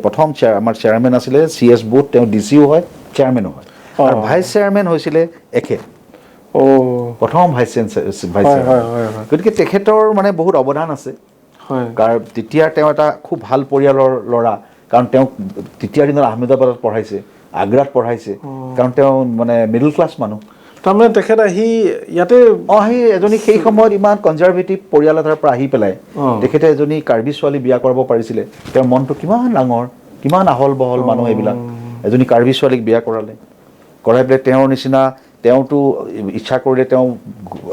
প্ৰথম আমাৰ চেয়াৰমেন আছিলে চি এছ বোধ, তেওঁ ডি চিও হয়, চেয়াৰমেনো হয়, আৰু ভাইচ চেয়াৰমেন হৈছিলে এখেত, প্ৰথম ভাইচ ভাইচ হয়, হয়, হয়, হয়। গতিকে তেখেতৰ মানে বহুত অৱদান আছে। কাৰণ তেতিয়া তেওঁ এটা খুব ভাল পৰিয়ালৰ ল'ৰা, কাৰণ তেওঁক তেতিয়াৰ দিনত আহমেদাবাদত পঢ়াইছে, আগ্ৰাত পঢ়াইছে, কাৰণ তেওঁ মানে মিডল ক্লাছ মানুহ। তাৰমানে তেখেত আহি ইয়াতে সেই এজনী সেই সময়ত ইমান কনজাৰ্ভেটিভ পৰিয়াল এটাৰ পৰা আহি পেলাই তেখেতে এজনী কাৰ্বি ছোৱালী বিয়া কৰাব পাৰিছিলে। তেওঁৰ মনটো কিমান ডাঙৰ, কিমান আহল বহল মানুহ এইবিলাক। এজনী কাৰ্বি ছোৱালীক বিয়া কৰালে, কৰাই পেলাই তেওঁৰ নিচিনা তেওঁতো ইচ্ছা কৰিলে তেওঁ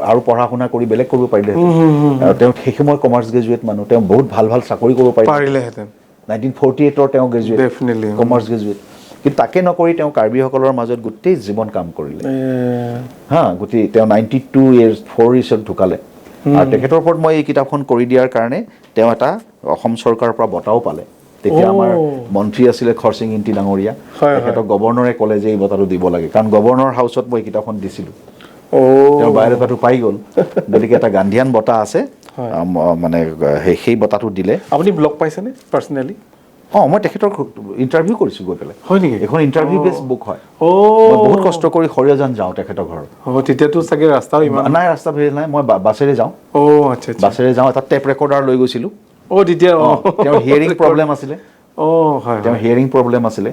আৰু পঢ়া শুনা কৰি বেলেগ কৰিব পাৰিলেহেঁতেন। আৰু তেওঁ সেই সময়ত কমাৰ্চ গ্ৰেজুৱেট মানুহ, তেওঁ বহুত ভাল ভাল চাকৰি কৰিব পাৰিলে পাৰিলেহেঁতেন। 1948ৰ তেওঁ গ্ৰেজুৱেট, কমাৰ্চ গ্ৰেজুৱেট, কিন্তু তাকে নকৰি তেওঁ কাৰ্বিসকলৰ মাজত গোটেই জীৱন কাম কৰিলে। হা, গোটেই তেওঁ 92 ইয়েৰ্ছ, 4 ইয়েৰ্ছত ঢুকালে। আৰু তেখেতৰ ওপৰত মই এই কিতাপখন কৰি দিয়াৰ কাৰণে তেওঁ এটা অসম চৰকাৰৰ পৰা বঁটাও পালে। তেতিয়া আমাৰ মন্ত্ৰী আছিলে খৰচিং ইংতি ডাঙৰীয়া, তেখেতক গভৰ্ণৰে ক'লে যে এই বঁটাটো দিব লাগে, কাৰণ গভৰ্ণৰ হাউচত মই এই কিতাপখন দিছিলোঁ। তেওঁ বায়'ডাটাটো পাই গ'ল। গতিকে এটা গান্ধীয়ান বঁটা আছে, মানে সেই বঁটাটো দিলে। আপুনি লগ পাইছেনে পাৰ্চনেলি? অঁ, মই তেখেতৰ ইণ্টাৰভিউ কৰিছোঁ গৈ পেলাই। হয় নেকি? এইখন ইণ্টাৰভিউ বেছ বুক হয়। মই বহুত কষ্ট কৰি সৰিয়হজান যাওঁ তেখেতৰ ঘৰত। তেতিয়াতো চাগে ৰাস্তাও ইমান নাই, ৰাস্তা ভিৰ নাই, মই বাছেৰে যাওঁ। আচ্ছা, আচ্ছা। বাছেৰে যাওঁ, এটা টেপ ৰেকৰ্ডাৰ লৈ গৈছিলোঁ। তেতিয়া, তেওঁৰ হিয়াৰিং প্ৰব্লেম আছিলে। হয়, তেওঁৰ হিয়াৰিং প্ৰব্লেম আছিলে।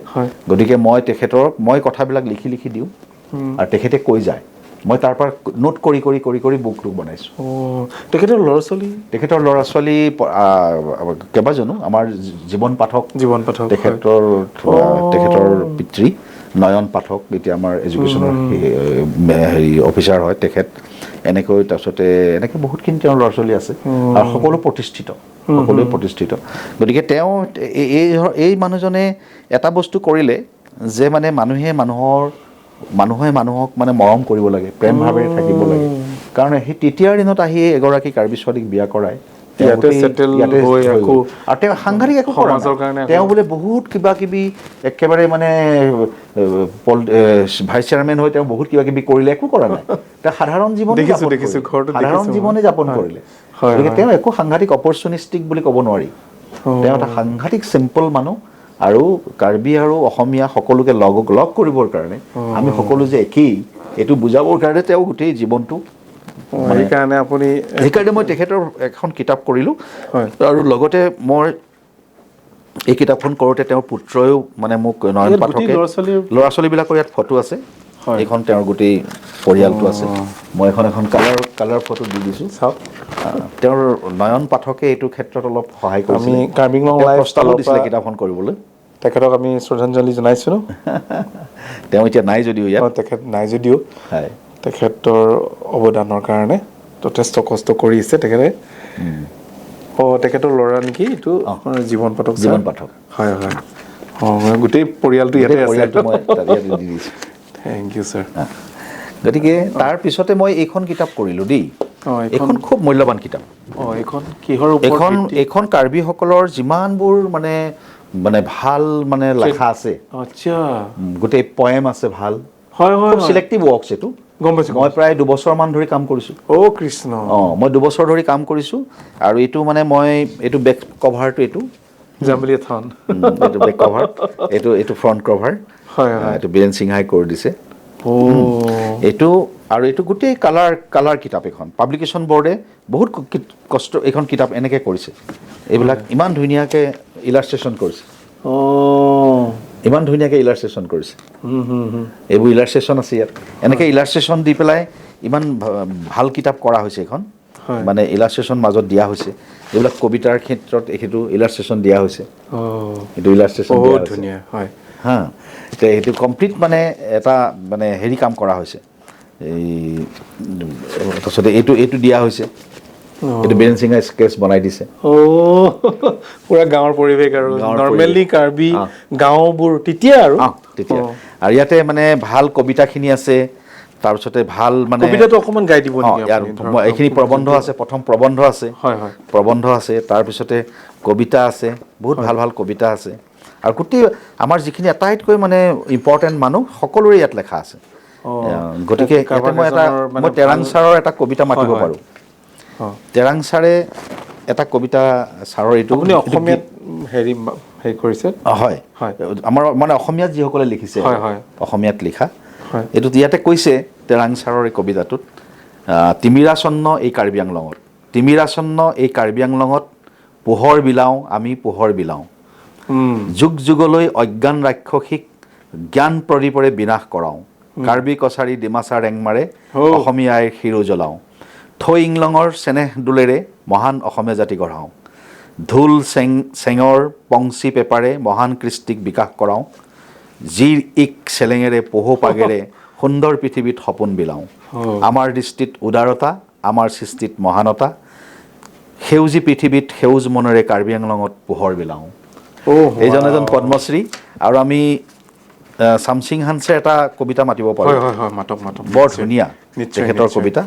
গতিকে মই তেখেতৰ কথাবিলাক লিখি লিখি দিওঁ আৰু তেখেতে কৈ যায়, মই তাৰ পৰা নোট কৰি কৰি কৰি কৰি বুকটো বনাইছোঁ। তেখেতৰ ল'ৰা ছোৱালী? তেখেতৰ ল'ৰা ছোৱালী কেইবাজনো, আমাৰ জীৱন পাঠক, জীৱন পাঠক, হয়। তেখেতৰ পিতৃ নয়ন পাঠক এতিয়া আমাৰ এডুকেশ্যনৰ হেৰি অফিচাৰ হয় তেখেত। এনেকৈ তাৰপিছতে এনেকৈ বহুতখিনি তেওঁৰ ল'ৰা ছোৱালী আছে আৰু সকলো প্ৰতিষ্ঠিত, সকলোৱে প্ৰতিষ্ঠিত। গতিকে তেওঁ এই মানুহজনে এটা বস্তু কৰিলে যে মানে মানুহে মানুহক মানে মৰম কৰিব লাগে, প্ৰেম ভাৱেৰে থাকিব লাগে। কাৰণ সেই তেতিয়াৰ দিনত আহি এগৰাকী কাৰ্বি ছোৱালীক বিয়া কৰাই তেওঁ ইয়াতে গোটেই settle ইয়াতে হৈ হৈ আকৌ গ'ল। আৰু তেওঁ সাংঘাতিক একো কৰা সমাজৰ নাই। কাৰণে আকৌ তেওঁ বোলে বহুত কিবা কিবি একেবাৰে মানে ভাইচ চেয়াৰমেন হৈ তেওঁ বহুত কিবা কিবি কৰিলে, একো কৰা নাই। তেওঁ সাধাৰণ জীৱনে যাপন দেখিছো, কৰিলে। ঘৰটো সাধাৰণ দেখিছো মই। জীৱনে যাপন কৰিলে। গতিকে তেওঁ একো সাংঘাতিক অপৰচুনিষ্টিক বুলি ক'ব নোৱাৰি। তেওঁ এটা সাংঘাতিক চিম্পল মানুহ আৰু কাৰ্বি আৰু অসমীয়া সকলোকে লগ কৰিবৰ কাৰণে, আমি সকলো যে একেই এইটো বুজাবৰ কাৰণে তেওঁ গোটেই জীৱনটো সেইকাৰণে আপুনি সেইকাৰণে মই তেখেতৰ এখন কিতাপ কৰিলোঁ। আৰু লগতে মই এই কিতাপখন কৰোঁতে তেওঁৰ পুত্ৰয়ো মানে মোক নয়ন ইয়াত গোটেই পাঠকে ল'ৰা-ছোৱালীৰ ল'ৰা ছোৱালীবিলাকৰ ইয়াত ফটো আছে। এইখন তেওঁৰ গোটেই পৰিয়ালটো আছে। মই এখন কালাৰ ফটো দি দিছোঁ। চাওক। তেওঁৰ নয়ন পাঠকে এইটো ক্ষেত্ৰত অলপ সহায় কৰিছিলে। আমি কাৰ্বি আংলং তেওঁ লাইভ প্ৰস্তাৱো ফালৰ দিছিলে পৰা কিতাপখন কৰিবলৈ। তেখেতক আমি শ্ৰদ্ধাঞ্জলি জনাইছোঁ ন? তেওঁ এতিয়া নাই যদিও ইয়াত। তেখেত নাই যদিও তেখেতৰ অৱদানৰ কাৰণে যথেষ্ট কষ্ট কৰিছে তেখেতে। তেখেতৰ ল'ৰা নেকি এইটো? জীৱন পাঠক ছাৰ? জীৱন পাঠক। হয়, হয়। গোটেই পৰিয়ালটো ইয়াতে গোটেই আছে। পৰিয়ালটো মই তাত ইয়াতে দি দিছোঁ। Thank you sir. গতিকে তাৰ পিছতে মই এইখন কিতাপ কৰিলোঁ দেই। এইখন খুব মূল্যৱান কিতাপ। এইখন কিহৰ ওপৰত ভিত্তি? এইখন কাৰ্বিসকলৰ যিমানবোৰ মানে ভাল মানে লেখা আছে। গোটেই পয়েম আছে ভাল। হয়, হয়, খুব হয়। চিলেক্টিভ ৱৰ্কছ এইটো। গম পাইছোঁ, মই প্ৰায় দুবছৰমান ধৰি কাম কৰিছোঁ। কৃষ্ণ। মই দুবছৰ ধৰি কাম কৰিছোঁ আৰু এইটো মানে মই এইটো বেক কভাৰটো এইটো। জাম্বুলিয়া থান। এইটো বেক কভাৰ, এইটো ফ্ৰণ্ট কভাৰ। হয়, হয়। এইটো বীৰেণ সিংহাই কৰি দিছে। এইটো আৰু এইটো গোটেই কালাৰ কিতাপ এইখন। পাব্লিকেশ্যন বৰ্ডে বহুত কষ্ট এইখন কিতাপ এনেকৈ কৰিছে। এইবিলাক ইমান ধুনীয়াকৈ ইলাষ্ট্ৰেশ্যন কৰিছে। ইমান ধুনীয়াকৈ ইলাষ্ট্ৰেশ্যন কৰিছে। এইবোৰ ইলাষ্ট্ৰেশ্যন আছে ইয়াত। এনেকৈ ইলাষ্ট্ৰেশ্যন দি পেলাই ইমান ভাল কিতাপ কৰা হৈছে এইখন। মানে ইলাষ্ট্ৰেশ্যন মাজত দিয়া হৈছে। এইবিলাক কবিতাৰ ক্ষেত্ৰত এইটো ইলাষ্ট্ৰেশ্যন দিয়া হৈছে। এইটো ইলাষ্ট্ৰেশ্যন দিয়া বহুত হৈছে। ধুনীয়া, হয়। হা, এতিয়া সেইটো কমপ্লিট মানে এটা মানে হেৰি কাম কৰা হৈছে। এই তাৰপিছতে এইটো দিয়া হৈছে। এইটো বীৰেণ সিংহাই স্কেচ বনাই দিছে। পুৰা গাঁৱৰ পৰিৱেশ আৰু গাঁৱৰ নৰ্মেলি পৰিৱেশ। কাৰ্বি গাঁওবোৰ তেতিয়া আৰু। তেতিয়া। আৰু ইয়াতে মানে ভাল কবিতাখিনি আছে, তাৰপিছতে ভাল মানে কবিতাটো অকণমান গাই দিব নেকি ইয়াৰ আপুনি? ধৰক মই এইখিনি প্ৰবন্ধ আছে, প্ৰথম প্ৰবন্ধ আছে। হয়, হয়। প্ৰবন্ধ আছে, তাৰপিছতে কবিতা আছে, বহুত ভাল ভাল কবিতা আছে। আৰু গোটেই আমাৰ যিখিনি আটাইতকৈ মানে ইম্পৰ্টেণ্ট মানুহ সকলোৰে ইয়াত লেখা আছে। গতিকে ইয়াতে মই এটা মই তেৰাং ছাৰৰ এটা কবিতা মাতিব পাৰোঁ। তেৰাং ছাৰে এটা কবিতা, ছাৰৰ এইটো আপুনি অসমীয়াত হেৰি হেৰি কৰিছে? হয়, আমাৰ মানে অসমীয়াত যিসকলে লিখিছে, অসমীয়াত লিখা এইটো ইয়াতে কৈছে তেৰাং ছাৰৰ এই কবিতাটোত, তিমিৰাচন্ন এই কাৰ্বি আংলঙত, তিমিৰাচন্ন এই কাৰ্বি আংলঙত পোহৰ বিলাওঁ আমি পোহৰ বিলাওঁ, যুগ যুগলৈ অজ্ঞান ৰাক্ষসীক জ্ঞান প্ৰদীপৰে বিনাশ কৰাওঁ, কাৰ্বি কছাৰী ডিমাচা ৰেংমাৰে অসমীয়াই শিৰো জ্বলাওঁ, থৈ ইংলঙৰ চেনেহ দোলেৰে মহান অসমীয়া জাতি গঢ়াওঁ, ঢোল চেং চেঙৰ পংচি পেপাৰে মহান কৃষ্টিক বিকাশ কৰাওঁ, জিৰ ইক চেলেঙেৰে পহু পাগেৰে সুন্দৰ পৃথিৱীত সপোন বিলাওঁ, আমাৰ দৃষ্টিত উদাৰতা, আমাৰ সৃষ্টিত মহানতা, সেউজী পৃথিৱীত সেউজ মনেৰে কাৰ্বি আংলঙত পোহৰ বিলাওঁ। এইজন এজন পদ্মশ্ৰী। আৰু আমি চামচিং হানছে এটা কবিতা মাতিব পাৰোঁ। বৰ ধুনীয়া তেখেতৰ কবিতা,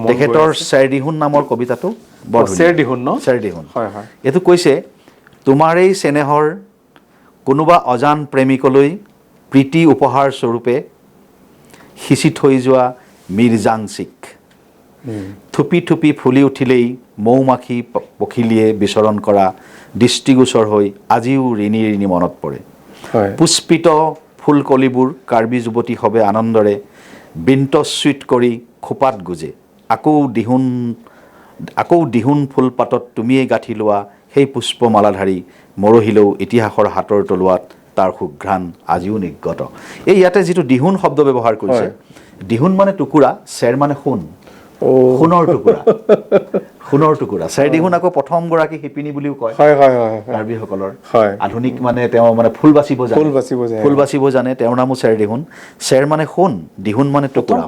তেখেতৰ চেৰদিহুন নামৰ কবিতাটো বৰ চেৰদিহুন ন? চেৰদিহুন। এইটো কৈছে, তোমাৰেই চেনেহৰ কোনোবা অজান প্ৰেমিকলৈ প্ৰীতি উপহাৰ স্বৰূপে সিঁচি থৈ যোৱা মিৰ্জাংচিক, থুপি থুপি ফুলি উঠিলেই মৌ মাখি পখিলিয়ে বিচৰণ কৰা দৃষ্টিগোচৰ হৈ আজিও ঋণী ঋণী মনত পৰে, পুষ্পিত ফুলকলিবোৰ কাৰ্বি যুৱতী সবে আনন্দৰে বিন্তচুইট কৰি খোপাত গুজে, আকৌ দিহুন ফুলপাতত তুমিয়েই গাঁঠি লোৱা সেই পুষ্পমালাধাৰী মৰহিলেও ইতিহাসৰ হাতৰ তলুৱাত তাৰ সুঘ্ৰাণ আজিও নিৰ্গত। এই ইয়াতে যিটো দিহুন শব্দ ব্যৱহাৰ কৰিছে, দিহুন মানে টুকুৰা, চেৰ মানে সোণ, সোণৰ টুকুৰা, সোণৰ টুকুৰা। চেৰ দিহুন আকৌ প্ৰথমগৰাকী শিপিনী বুলিও কয় কাৰ্বিসকলৰ। আধুনিক মানে তেওঁ মানে ফুল বাচিব জানে, ফুল বাচিব জানে, তেওঁৰ নামো চেৰ দিহুন। চেৰ মানে সোণ, দিহুন মানে টুকুৰা,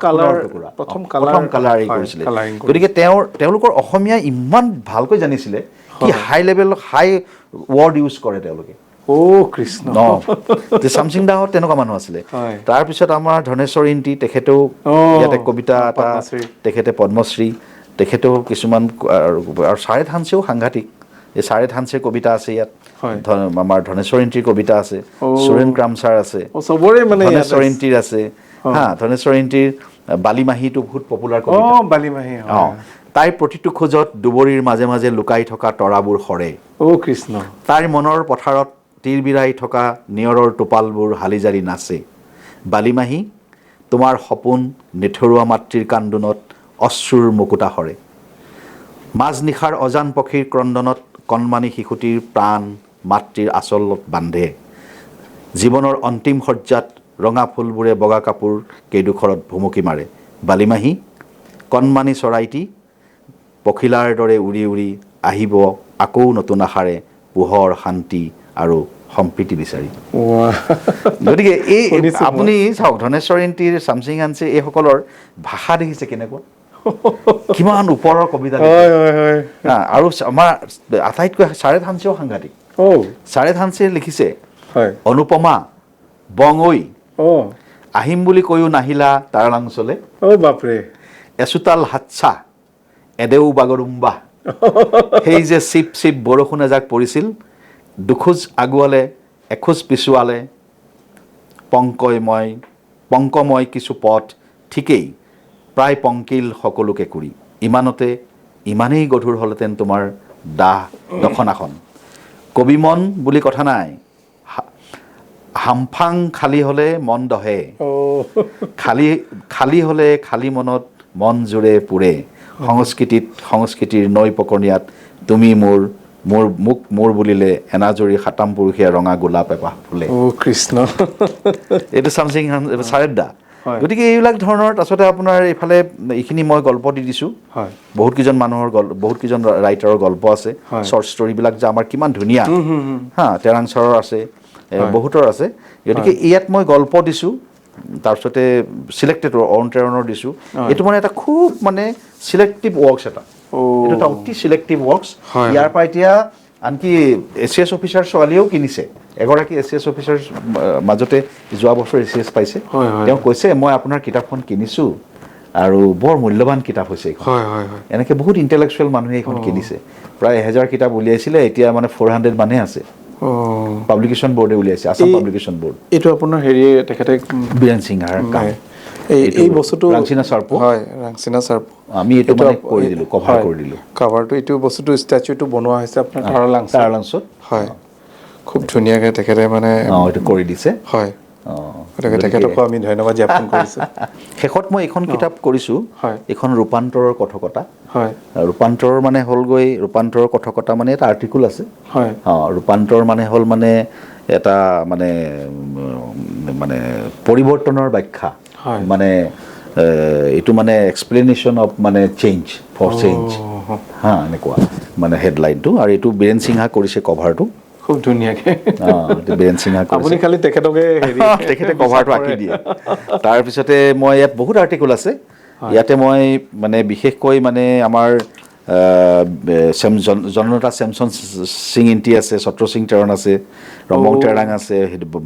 টুকুৰা, প্ৰথম কালাৰ কৰিছিলে। গতিকে তেওঁলোকৰ অসমীয়া ইমান ভালকৈ জানিছিলে কি high level high word use কৰে তেওঁলোকে। অ' কৃষ্ণ। চামচিং দাহঁত তেনেকুৱা মানুহ আছিলে। তাৰপিছত আমাৰ ধনেশ্বৰ ইণ্টি, তেখেতেও ইয়াতে কবিতা এটা, তেখেতে পদ্মশ্ৰী, তেখেতেও কিছুমান, আৰু চাৰে থানচেও সাংঘাতিক, এই চাৰে থানচেৰ কবিতা আছে ইয়াত, আমাৰ ধনেশ্বৰ ইণ্টিৰ কবিতা আছে, সুৰেণ ক্ৰাম ছাৰ আছে, চবৰে মানে ধনেশ্বৰ ইণ্টিৰ আছে। হা, ধনেশ্বৰ ইণ্টিৰ বালিমাহীটো বহুত পপুলাৰ কবিতা। বালিমাহী। অঁ, তাইৰ প্ৰতিটো খোজত দুবৰিৰ মাজে মাজে লুকাই থকা তৰাবোৰ সৰে। অ' কৃষ্ণ। তাইৰ মনৰ পথাৰত তিৰবিৰাই থকা নিয়ৰৰ টোপালবোৰ হালি জাৰি নাচে। বালিমাহী, তোমাৰ সপোন নিথৰুৱা মাতৃৰ কান্দোনত অশ্ৰুৰ মুকুতা সৰে। মাজনিশাৰ অজান পক্ষীৰ ক্ৰন্দনত কণমানি শিশুটিৰ প্ৰাণ মাতৃৰ আঁচলত বান্ধে। জীৱনৰ অন্তিম শয্যাত ৰঙা ফুলবোৰে বগা কাপোৰ কেইডোখৰত ভুমুকি মাৰে। বালিমাহী, কণমানি চৰাইটি পখিলাৰ দৰে উৰি উৰি আহিব আকৌ নতুন আশাৰে পোহৰ, শান্তি আৰু সম্প্ৰীতি বিচাৰি। গতিকে এই আপুনি চাওক, ধনেশ্বৰ ইণ্টিৰ, চামচিং হানছে, এইসকলৰ ভাষা দেখিছে কেনেকুৱা, কিমান ওপৰৰ কবিতা। আৰু আমাৰ আটাইতকৈ চাৰে থানচেও সাংঘাতিক। চাৰে থানচে লিখিছে, অনুপমা বঙৈ আহিম বুলি কৈও নাহিলা তাৰালাংচলে, বাপৰে, এচোতাল হাতছা এদেও বাগৰুম্বা, সেই যে চিপ চিপ বৰষুণ এজাক পৰিছিল, দুখোজ আগুৱালে এখোজ পিছুৱালে, পংকময় কিছু পথ ঠিকেই প্ৰায় পংকিল সকলোকে কুৰি, ইমানতে ইমানেই গধুৰ হ'লহেঁতেন তোমাৰ দাহ দখনাখন। কবি মন বুলি কথা নাই, হামফাং খালী হ'লে মন দহে, খালী খালী হ'লে খালী মনত মন জোৰে পুৰে, সংস্কৃতিত সংস্কৃতিৰ নৈ পকনীয়াত তুমি মোৰ মোৰ মোক মোৰ বুলিলে এনাজৰী সাতাম পুৰুষীয়া ৰঙা গোলাপ এপাহ ফুলে। অ' কৃষ্ণ। এইটো চামচিং চাৰেদা। গতিকে এইবিলাক ধৰণৰ। তাৰপিছতে আপোনাৰ এইফালে এইখিনি মই গল্প দি দিছোঁ, বহুতকেইজন মানুহৰ গল্প, বহুতকেইজন ৰাইটাৰৰ গল্প আছে, শ্বৰ্ট ষ্টৰিবিলাক যে আমাৰ কিমান ধুনীয়া। হা, তেৰাং ছাৰৰ আছে, বহুতৰ আছে। গতিকে ইয়াত মই গল্প দিছোঁ, তাৰপিছতে চিলেক্টেড অৰুণ টেৰণৰ দিছোঁ। এইটো মানে এটা খুব মানে চিলেক্টিভ ৱৰ্কছ এটা, এইটো এটা অতি চিলেক্টিভ ৱৰ্কছ। ইয়াৰ পৰা এতিয়া আনকি এ চি এছ অফিচাৰ ছোৱালীয়েও কিনিছে। এগৰাকী এ চি এছ অফিচাৰ মাজতে যোৱা বছৰ এ চি এছ পাইছে, তেওঁ কৈছে মই আপোনাৰ কিতাপখন কিনিছোঁ আৰু বৰ মূল্যৱান কিতাপ হৈছে এইখন। এনেকৈ বহুত ইণ্টেলেকচুৱেল মানুহে এইখন কিনিছে। প্ৰায় 1000 কিতাপ উলিয়াইছিলে, এতিয়া মানে 400 মানুহে আছে। পাব্লিকেশ্যন বৰ্ডে উলিয়াইছে, আছাম পাব্লিকেশ্যন বৰ্ড। এইটো আপোনাৰ হেৰি তেখেতে বীৰেণ সিংহাৰ কাম। এই বস্তুটো ৰাংচিনা চাৰ্পো। হয়, ৰাংচিনা চাৰ্পো। আমি এইটো মানে কৰি দিলোঁ, কভাৰ কৰি দিলোঁ। কভাৰটো, এইটো বস্তুটো ষ্টেচুটো বনোৱা হৈছে আপোনাৰ তাৰালাংছ। তাৰালাংছত। হয়, খুব ধুনীয়াকৈ তেখেতে মানে এইটো কৰি দিছে। হয়, গতিকে তেখেতকো আমি ধন্যবাদ জ্ঞাপন কৰিছোঁ। শেষত মই এইখন কিতাপ কৰিছোঁ, এইখন ৰূপান্তৰৰ কথকতা। হয়, ৰূপান্তৰ মানে হ'লগৈ, ৰূপান্তৰৰ কথকতা মানে এটা আৰ্টিকুল আছে। হয়, ৰূপান্তৰ মানে হ'ল মানে এটা মানে মানে পৰিৱৰ্তনৰ ব্যাখ্যা, মানে এইটো মানে এক্সপ্লেনেশ্যন অফ মানে চেঞ্জ ফৰ চেঞ্জ, হা, এনেকুৱা মানে হেডলাইনটো। আৰু এইটো বীৰেণ সিংহা কৰিছে কভাৰটো, খুব ধুনীয়াকৈ। বীৰেণ সিংহা আপুনি খালি তেখেতকে তেখেতে কভাৰটো আঁকি দিয়ে। তাৰপিছতে মই ইয়াত বহুত আৰ্টিকুল আছে। ইয়াতে মই মানে বিশেষকৈ মানে আমাৰ জননেতা চেমচন সিং ইণ্টি আছে, ছত্ৰ সিং টেৰণ আছে, ৰমং টেৰাং আছে,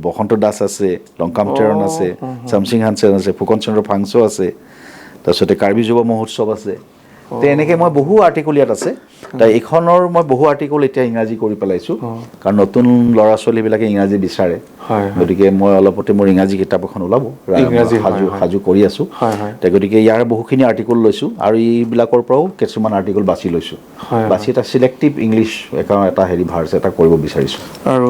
বসন্ত দাস আছে, লংকাম টেৰণ আছে, চামচিং হানচেন আছে, ফুকন চন্দ্ৰ ফাংচ আছে, তাৰপিছতে কাৰ্বি যুৱ মহোৎসৱ আছে। তে এনেকৈ মই বহু আৰ্টিকল ইয়াত আছে। তাই এইখনৰ মই বহু আৰ্টিকল এতিয়া ইংৰাজী কৰি পেলাইছোঁ, কাৰণ নতুন ল'ৰা ছোৱালীবিলাকে ইংৰাজী বিচাৰে। গতিকে মই অলপতে মোৰ ইংৰাজী কিতাপ এখন ওলাব, সাজু কৰি আছোঁ। গতিকে ইয়াৰ বহুখিনি আৰ্টিকল লৈছোঁ আৰু এইবিলাকৰ পৰাও কিছুমান আৰ্টিকল বাছি লৈছোঁ, বাছি এটা চিলেক্টিভ ইংলিছ এটা হেৰি ভাৰ্চ এটা কৰিব বিচাৰিছোঁ। আৰু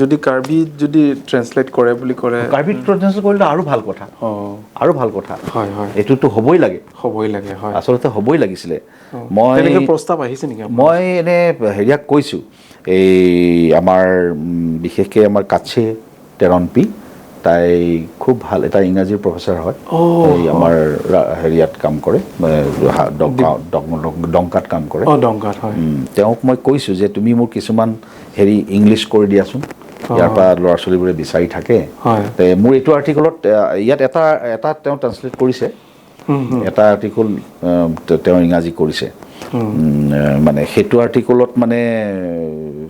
যদি কাৰ্বিত যদি ট্ৰেঞ্চলেট কৰে বুলি ক'লে, কাৰ্বিত ট্ৰেঞ্চলেট কৰিলে আৰু ভাল কথা, আৰু ভাল কথা। এইটোতো হ'বই লাগে, হ'বই লাগে। হয়, আচলতে হ'বই লাগিছিলে। মই প্ৰস্তাৱ আহিছে নেকি? মই এনে হেৰিয়াক কৈছোঁ, এই আমাৰ বিশেষকৈ আমাৰ কাছে টেৰণপি, তাই খুব ভাল এটা ইংৰাজীৰ প্ৰফেচাৰ হয়, এই আমাৰ হেৰিয়াত কাম কৰে, ডংকাত কাম কৰে। ডংকাত, হয়। তেওঁক মই কৈছোঁ যে তুমি মোক কিছুমান হেৰি ইংলিছ কৰি দিয়াচোন, ইয়াৰ পৰা ল'ৰা ছোৱালীবোৰে বিচাৰি থাকে। মোৰ এইটো আৰ্টিকলত ইয়াত এটা এটা তেওঁ ট্ৰান্সলেট কৰিছে, এটা আৰ্টিকল তেওঁ ইংৰাজী কৰিছে, মানে সেইটো আৰ্টিকলত মানে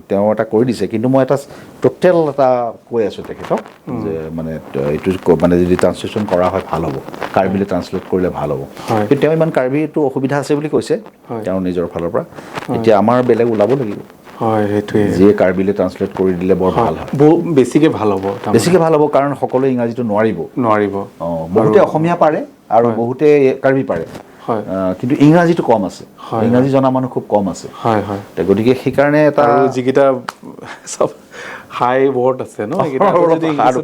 তেওঁ এটা কৰি দিছে। কিন্তু মই এটা টোটেল এটা কৈ আছোঁ তেখেতক যে মানে এইটো মানে যদি ট্ৰান্সলেশ্যন কৰা হয় ভাল হ'ব, কাৰ্বিলে ট্ৰান্সলেট কৰিলে ভাল হ'ব। কিন্তু তেওঁ ইমান কাৰ্বিটো অসুবিধা আছে বুলি কৈছে তেওঁৰ নিজৰ ফালৰ পৰা। এতিয়া আমাৰ বেলেগ ওলাব লাগিব। হয়, সেইটোৱে, যিয়ে কাৰ্বিলে ট্ৰান্সলেট কৰি দিলে বৰ ভাল হয়, বেছিকৈ ভাল হ'ব, বেছিকৈ ভাল হ'ব, কাৰণ সকলোৱে ইংৰাজীটো নোৱাৰিব। বহুতে অসমীয়া পাৰে আৰু বহুতে কাৰ্বি পাৰে, কিন্তু ইংৰাজীটো কম আছে, ইংৰাজী জনা মানুহ খুব কম আছে। হয় হয়। গতিকে সেইকাৰণে এটা যিকেইটা চব হাই ৱৰ্ড আছে ন,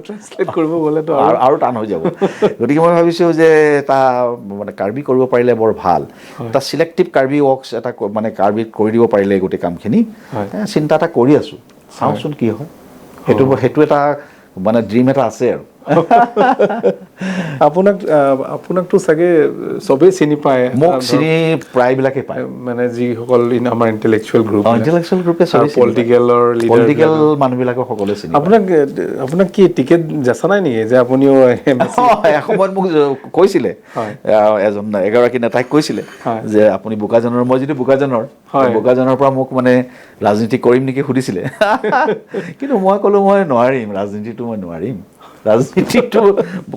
ট্ৰান্সলেট কৰিব গ'লেতো আৰু টান হৈ যাব। গতিকে মই ভাবিছোঁ যে এটা মানে কাৰ্বি কৰিব পাৰিলে বৰ ভাল, এটা চিলেক্টিভ কাৰ্বি ৱৰ্কছ এটা মানে কাৰ্বিত কৰি দিব পাৰিলে গোটেই কামখিনি, চিন্তা এটা কৰি আছোঁ, চাওঁচোন কি হয়। সেইটো এটা মানে ড্ৰিম এটা আছে। আৰু আপোনাকতো চাগে চবেই চিনি পায়? মোক চিনি প্ৰায়বিলাকে পায়, মানে যিসকল আমাৰ ইণ্টেলেকচুৱেল গ্ৰুপ, ইণ্টেলেকচুৱেল গ্ৰুপে, পলিটিকেলৰ পলিটিকেল মানুহবিলাকক সকলোৱে চিনি। আপোনাক কি টিকেট যাচা নাই নেকি যে আপুনিও? এসময়ত মোক কৈছিলে এজন এগৰাকী নেতাই কৈছিলে যে আপুনি বোকাজানৰ, মই যিটো বোকাজানৰ পৰা মোক মানে ৰাজনীতি কৰিম নেকি সুধিছিলে। কিন্তু মই ক'লোঁ মই নোৱাৰিম, ৰাজনীতিটো মই নোৱাৰিম, ৰাজনীতিটো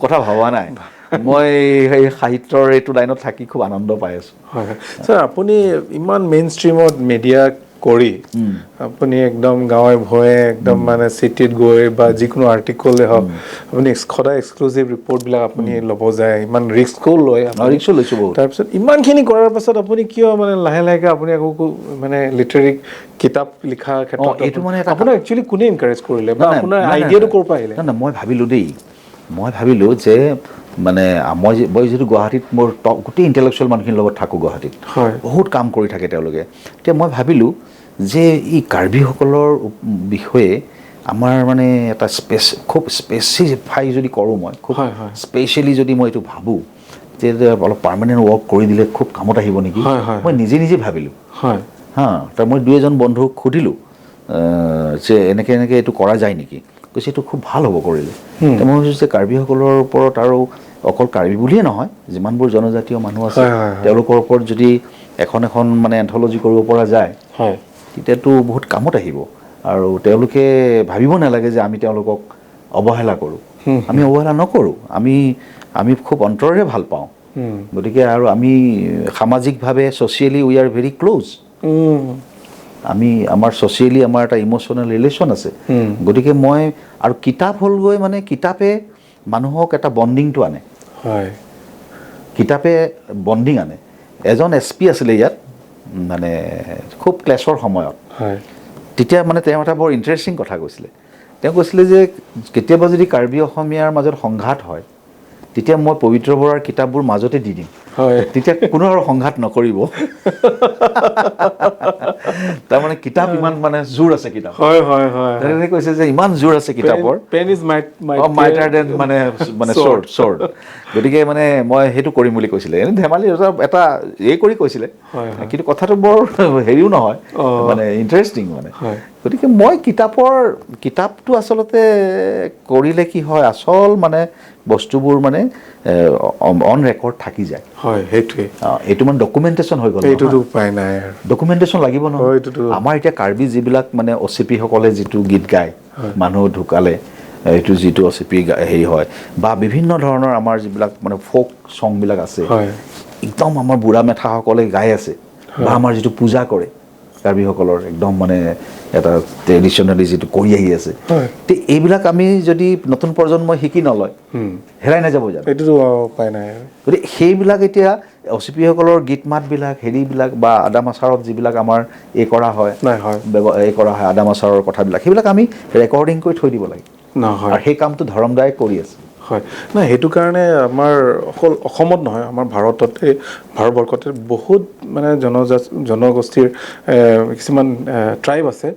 কথা ভবা নাই, মই সেই সাহিত্যৰ এইটো লাইনত থাকি খুব আনন্দ পাই আছোঁ। হয় হয় ছাৰ, আপুনি ইমান মেইন ষ্ট্ৰীমত মিডিয়া কৰি আপুনি একদম গাঁৱে ভূঞে একদম মানে চিটিত গৈ বা যিকোনো আৰ্টিকলে হওক আপুনি সদায় এক্সক্লুচিভ ৰিপৰ্টবিলাক আপুনি ল'ব যায়, ইমান ৰিস্কো লয়, ৰিস্কো লৈছোঁ বহুত। তাৰপিছত ইমানখিনি কৰাৰ পাছত আপুনি কিয় মানে লাহে লাহেকৈ আপুনি আকৌ মানে লিটাৰেৰী কিতাপ লিখাৰ ক্ষেত্ৰত এইটো মানে আপোনাক একচুৱেলি কোনে এনকাৰেজ কৰিলে বা আপোনাৰ আইডিয়াটো ক'ৰ পৰা আহিলে? নাই, মই ভাবিলোঁ দেই, মই ভাবিলোঁ যে মানে মই যিহেতু গুৱাহাটীত মোৰ গোটেই ইণ্টেলেকচুৱেল মানুহখিনিৰ লগত থাকোঁ, গুৱাহাটীত বহুত কাম কৰি থাকে তেওঁলোকে। এতিয়া মই ভাবিলোঁ যে এই কাৰ্বিসকলৰ বিষয়ে আমাৰ মানে এটা খুব স্পেচিফাই যদি কৰোঁ, মই খুব স্পেচিয়েলি যদি মই এইটো ভাবোঁ যে অলপ পাৰ্মানেণ্ট ৱৰ্ক কৰি দিলে খুব কামত আহিব নেকি, মই নিজে নিজে ভাবিলোঁ। হা, তাৰ মই দুই এজন বন্ধুক সুধিলোঁ যে এনেকৈ এনেকৈ এইটো কৰা যায় নেকি, কৈছে এইটো খুব ভাল হ'ব কৰিলে। মই ভাবিছোঁ যে কাৰ্বিসকলৰ ওপৰত আৰু অকল কাৰ্বি বুলিয়ে নহয়, যিমানবোৰ জনজাতীয় মানুহ আছে তেওঁলোকৰ ওপৰত যদি এখন এখন মানে এন্থলজি কৰিব পৰা যায় তেতিয়াতো বহুত কামত আহিব। আৰু তেওঁলোকে ভাবিব নালাগে যে আমি তেওঁলোকক অৱহেলা কৰোঁ, আমি অৱহেলা নকৰোঁ, আমি খুব অন্তৰেৰে ভাল পাওঁ। গতিকে আৰু আমি সামাজিকভাৱে socially we are very close, আমি আমাৰ ছ'চিয়েলি আমাৰ এটা ইম'চনেল ৰিলেশ্যন আছে। গতিকে মই আৰু কিতাপ হ'লগৈ মানে কিতাপে মানুহক এটা বণ্ডিংটো আনে। কিতাপে বণ্ডিং আনে। এজন এছ পি আছিলে ইয়াত, মানে খুব ক্লেছৰ সময়ত, হয়। তেতিয়া মানে তেওঁ এটা বৰ ইণ্টাৰেষ্টিং কথা কৈছিলে। তেওঁ কৈছিলে যে কেতিয়াবা যদি কাৰ্বি অসমীয়াৰ মাজত সংঘাত হয়, তেতিয়া মই পবিত্ৰ বৰাৰ কিতাপবোৰ মাজতে দি দিম, তেতিয়া কোনো আৰু সংঘাত নকৰিব। তাৰমানে কিতাপ ইমান মানে জোৰ আছে কিতাপ। হয় হয় হয় তেনেকৈ কৈছে যে ইমান জোৰ আছে কিতাপৰ, পেন is মাইটাৰ then মানে মানে Sword. Sword. গতিকে মানে মই সেইটো কৰিম বুলি কৈছিলে, এনে ধেমালি এটা এই কৰি কৈছিলে, হয়, হয়। কিন্তু কথাটো বৰ হেৰিও নহয়, মানে ইণ্টাৰেষ্টিং মানে। গতিকে মই কিতাপটো আচলতে কৰিলে কি হয়, আচল মানে বস্তুবোৰ মানে অন ৰেকৰ্ড থাকি যায়। হয়, সেইটোৱে। এইটো মানে ডকুমেণ্টেশ্যন হৈ গ'ল। এইটোতো উপায় নাই আৰু। ডকুমেণ্টেশ্যন লাগিব নহয়। এইটোতো। আমাৰ এতিয়া কাৰ্বি যিবিলাক মানে অ চি পিসকলে যিটো গীত গায়, মানুহ ঢুকালে এইটো যিটো অ চি পি হেৰি হয়, বা বিভিন্ন ধৰণৰ আমাৰ যিবিলাক মানে ফ'ক ছংবিলাক আছে, একদম আমাৰ বুঢ়া মেথাসকলে গাই আছে, বা আমাৰ যিটো পূজা কৰে কাৰ্বিসকলৰ একদম মানে এটা ট্ৰেডিশ্যনেলি যিটো কৰি আহি আছে, তে এইবিলাক আমি যদি নতুন প্ৰজন্মই শিকি নলয়, হেৰাই নাযাব জানো? এইটোতো উপায় নাই আৰু। গতিকে সেইবিলাক এতিয়া অ চি পিসকলৰ গীত মাতবিলাক হেৰিবিলাক বা আদাম আচাৰত যিবিলাক আমাৰ এই কৰা হয়, নাই, হয়। এই কৰা হয় আদাম আচাৰৰ কথাবিলাক, সেইবিলাক আমি ৰেকৰ্ডিং কৰি থৈ দিব লাগে। নহয়। আৰু সেই কামটো ধৰমদায়ে কৰি আছে। হয়, নাই সেইটো কাৰণে আমাৰ অকল অসমত নহয়, আমাৰ ভাৰততে, ভাৰতবৰ্ষতে বহুত মানে জনগোষ্ঠীৰ কিছুমান ট্ৰাইব আছে,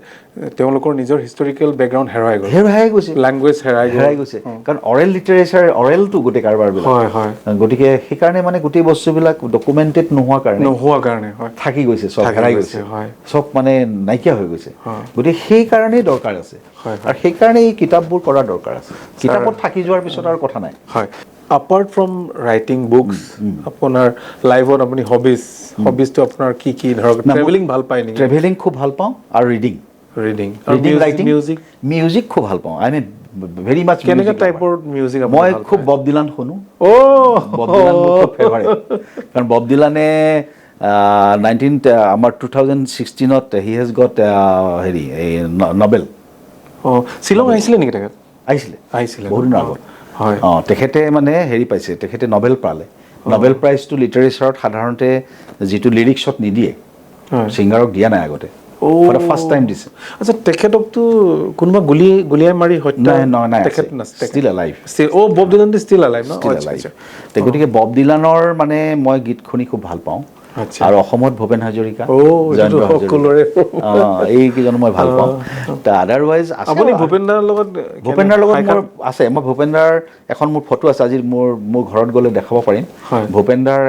তেওঁলোকৰ নিজৰ হিষ্টৰিকেল বেকগ্ৰাউণ্ড হেৰাই গ'ল, হেৰাই গৈছে, লেংগুৱেজ হেৰাই গ'ল, হেৰাই গৈছে। কাৰণ অৰেল লিটাৰেচাৰ, অৰেলটো গোটেই কাৰবাৰবিলাক। হয়, হয়। গতিকে সেইকাৰণে মানে গোটেই বস্তুবিলাক ডকুমেণ্টেড নোহোৱা কাৰণে, নোহোৱা কাৰণে, হয়। থাকি গৈছে, চব থাকি হেৰাই গৈছে, গৈছে, হয়। চব মানে নাইকিয়া হৈ গৈছে। হয়। গতিকে সেইকাৰণেই দৰকাৰ আছে, হয়, হয়। আৰু সেইকাৰণে এই কিতাপবোৰ কৰা দৰকাৰ আছে। কিতাপত থাকি যোৱাৰ পিছত আৰু কথা নাই। হয়। এপাৰ্ট ফ্ৰম ৰাইটিং বুকছ, আপোনাৰ লাইফত আপুনি হবিজটো আপোনাৰ কি কি ধৰক? না, মই ট্ৰেভেলিং ভাল পায় নেকি? ট্ৰেভেলিং খুব ভাল পাওঁ আৰু reading. Reading, reading, writing, music? Music খুব ভাল পাওঁ। I mean very মাছ কেনেকুৱা টাইপৰ মিউজিক আপুনি মই ভাল খুব পায়? বব ডিলান শুনো। বব ডিলান মোৰ খুব ফেভাৰেট, কাৰণ বব ডিলানে নাইনটিন আমাৰ 2016ত he has got হেৰি এই নবেল। শ্বিলং আহিছিলে নেকি তেখেত? আহিছিলে। আহিছিলে। বহুত দিনৰ আগত। তেখেতে মানে হেৰি পাইছে, তেখেতে নবেল পালে। নবেল প্ৰাইজটো লিটাৰেচাৰত সাধাৰণতে যিটো লিৰিক্সত নিদিয়ে, ছিংগাৰক দিয়া নাই আগতে, ফৰ the first time দিছে। আচ্ছা, তেখেতকতো কোনোবা গুলিয়াই মাৰি হত্যা নাই, নাই, নাই, তেখেত আছে। নাছিল। Still alive. Still, Bob Dylan still alive ন? Still alive. তে গতিকে বব ডিলানৰ মানে মই গীত শুনি খুব ভাল পাওঁ। আৰু অসমত ভূপেন হাজৰিকা, জয়ন্ত এইটোতো হাজৰিকা। সকলোৰে। এইকেইজন মই ভাল পাওঁ। তা আদাৰৱাইজ আছে আপুনি আৰু। ভূপেন দাৰ লগত ভূপেন দাৰ লগত কেনে- মোৰ আছে, মই ভূপেন দাৰ এখন মোৰ ফটো আছে, আজি মোৰ ঘৰত গ'লে দেখাব পাৰিম। ভূপেন দাৰ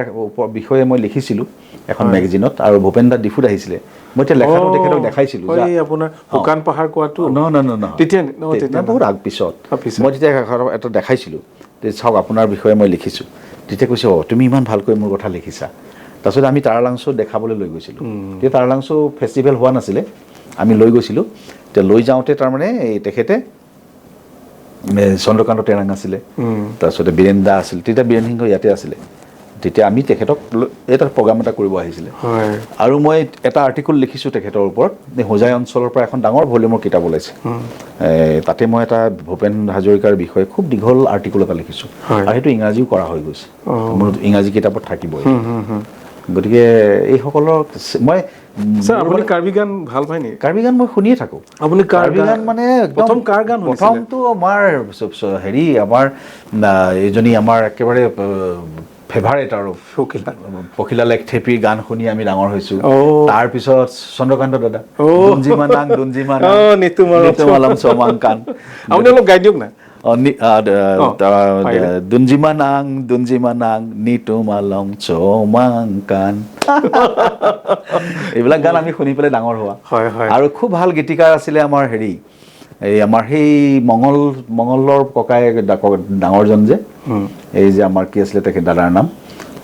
বিষয়ে মই লিখিছিলোঁ এখন মেগাজিনত, আৰু ভূপেন দা ডিফুত আহিছিলে, মই এতিয়া লেখাটো তেখেতক দেখাইছিলোঁ। এই আপোনাৰ শুকান পাহাৰ কোৱাটো? নহয়, নহয়, নহয়, নহয়। তেতিয়া নহয়, তেতিয়া নাই, বহুত আগ পিছত। পিছত। মই তেতিয়া এটা দেখাইছিলোঁ, তে চাওক আপোনাৰ বিষয়ে মই লিখিছোঁ। তেতিয়া কৈছে, তুমি ইমান ভালকৈ মোৰ কথা লিখিছা। তাৰপিছত আমি তাৰালাংচু দেখাবলৈ লৈ গৈছিলোঁ। তেতিয়া তাৰালাংচু ফেষ্টিভেল হোৱা নাছিলে, আমি লৈ গৈছিলোঁ। তেতিয়া লৈ যাওঁতে তাৰমানে এই তেখেতে, এই চন্দ্ৰকান্ত টেৰাং আছিলে, তাৰপিছতে বীৰেণ দা আছিল, তেতিয়া বীৰেণ সিংহ ইয়াতে আছিলে। তেতিয়া আমি তেখেতক এটা প্ৰগ্ৰাম এটা কৰিব আহিছিলে। আৰু মই এটা আৰ্টিকল লিখিছোঁ তেখেতৰ ওপৰত। এই হোজাই অঞ্চলৰ পৰা এখন ডাঙৰ ভলিউমৰ কিতাপ ওলাইছে, তাতে মই এটা ভূপেন হাজৰিকাৰ বিষয়ে খুব দীঘল আৰ্টিকল এটা লিখিছোঁ। আৰু সেইটো ইংৰাজীও কৰা হৈ গৈছে, মোৰ ইংৰাজী কিতাপত থাকিবই। গতিকে এইসকলৰ মই ছাৰ, আপুনি কাৰ্বি গান ভাল পায় নেকি? কাৰ্বি গান মই শুনিয়ে থাকোঁ। আপুনি কাৰ কাৰ্বি গান গান মানে একদম প্ৰথম কাৰ গান শুনিছিলে? প্ৰথমটো আমাৰ হেৰি, আমাৰ, এইজনী আমাৰ একেবাৰে, ফেভাৰেট আৰু পখিলা। পখিলা লেখথেপীৰ গান শুনি আমি ডাঙৰ হৈছোঁ। তাৰপিছত চন্দ্ৰকান্ত দাদা, দুঞ্জিমা নাং, দুঞ্জিমা নাং, নিতু মালম। নিতু মালম চমাং কান। আপুনি অলপ গাই দিয়ক না। পাৰিলে। দুঞ্জিমা নাং, দুঞ্জিমা নাং, নিতু মালং চমাং কান। এইবিলাক গান আমি শুনি পেলাই ডাঙৰ হোৱা। হয়, হয়। আৰু খুব ভাল গীতিকাৰ আছিলে আমাৰ হেৰি, এই আমাৰ সেই মঙলৰ ককায়েক ডাঙৰজন যে, এই যে আমাৰ কি আছিলে তেখেত দাদাৰ নাম,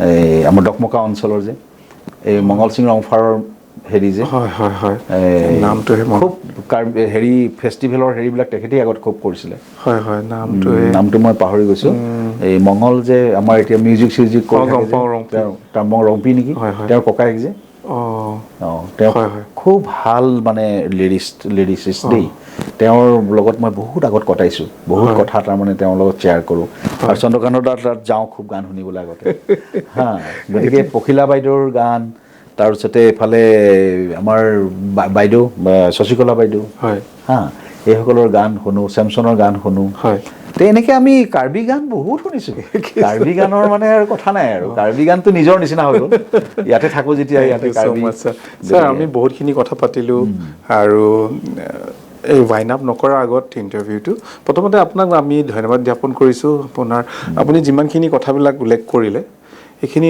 এই আমাৰ ডকমকা অঞ্চলৰ যে, এই মঙল সিং ৰংফাৰৰ হেৰি যে, হয়, হয়, হয়। এই নামটোহে মনত খুব হেৰি ফেষ্টিভেলৰ হেৰিবিলাক তেখেতেই আগত খুব কৰিছিলে। হয়, হয়, নামটোহে নামটো মই পাহৰি গৈছো। এই মঙল যে আমাৰ এতিয়া মিউজিক চিউজিক কৰি গম থাকে যে, পাওঁ, ৰংপি। তাৰ ৰংপি নেকি? হয়, হয়। তেওঁৰ ককায়েক যে। তেওঁ হয়, হয়। খুব ভাল মানে লিৰিচিষ্ট দেই। তেওঁৰ লগত মই বহুত আগত কটাইছোঁ, বহুত কথা তাৰমানে তেওঁৰ লগত শ্বেয়াৰ কৰোঁ। আৰু চন্দ্ৰকান্ত দাৰ তাত যাওঁ খুব গান শুনিবলৈ আগতে। হা, গতিকে পখিলা বাইদেউৰ গান, তাৰপিছতে এইফালে আমাৰ বাইদেউ শশীকলা বাইদেউ, হা, এইসকলৰ গান শুনো, চেমচনৰ গান শুনো। তে এনেকৈ আমি কাৰ্বি গান বহুত শুনিছোঁ। কাৰ্বি গানৰ মানে আৰু কথা নাই আৰু, কাৰ্বি গানটো নিজৰ নিচিনা হৈ গ'ল। ইয়াতে থাকোঁ যেতিয়া ইয়াতে কাৰ্বি। ছাৰ, আমি বহুতখিনি কথা পাতিলোঁ আৰু এই ৱাইণ্ড আপ নকৰাৰ আগত ইণ্টাৰভিউটো প্ৰথমতে আপোনাক আমি ধন্যবাদ জ্ঞাপন কৰিছোঁ। আপুনি যিমানখিনি কথাবিলাক উল্লেখ কৰিলে সেইখিনি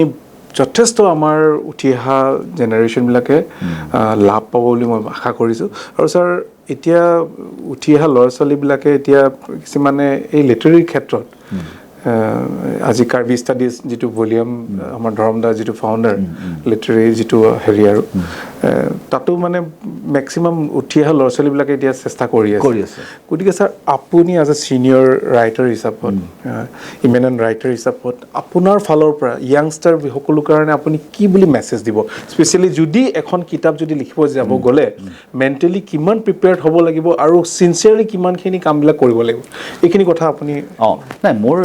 যথেষ্ট আমাৰ উঠি অহা জেনেৰেশ্যনবিলাকে লাভ পাব বুলি মই আশা কৰিছোঁ। আৰু ছাৰ, এতিয়া উঠি অহা ল'ৰা ছোৱালীবিলাকে এতিয়া কিছুমানে এই লিটাৰেৰী ক্ষেত্ৰত আজি কাৰ্বি ষ্টাডিজ যিটো ভলিউম, আমাৰ ধৰমদাৰ যিটো ফাউণ্ডাৰ লিটাৰেৰী যিটো হেৰি আৰু তাতো মানে মেক্সিমাম উঠি অহা ল'ৰা ছোৱালীবিলাকে এতিয়া চেষ্টা কৰি আছে। কৰি আছে। গতিকে ছাৰ, আপুনি এজ এ ছিনিয়ৰ ৰাইটাৰ হিচাপত, ইমিনেণ্ট ৰাইটাৰ হিচাপত, আপোনাৰ ফালৰ পৰা য়াংষ্টাৰ সকলো কাৰণে আপুনি কি বুলি মেছেজ দিব? স্পেচিয়েলি যদি এখন কিতাপ যদি লিখিব যাব গ'লে মেণ্টেলি কিমান প্ৰিপেয়াৰ্ড হ'ব লাগিব আৰু চিনচিয়াৰলি কিমানখিনি কামবিলাক কৰিব লাগিব, এইখিনি কথা আপুনি অঁ, নাই, মোৰ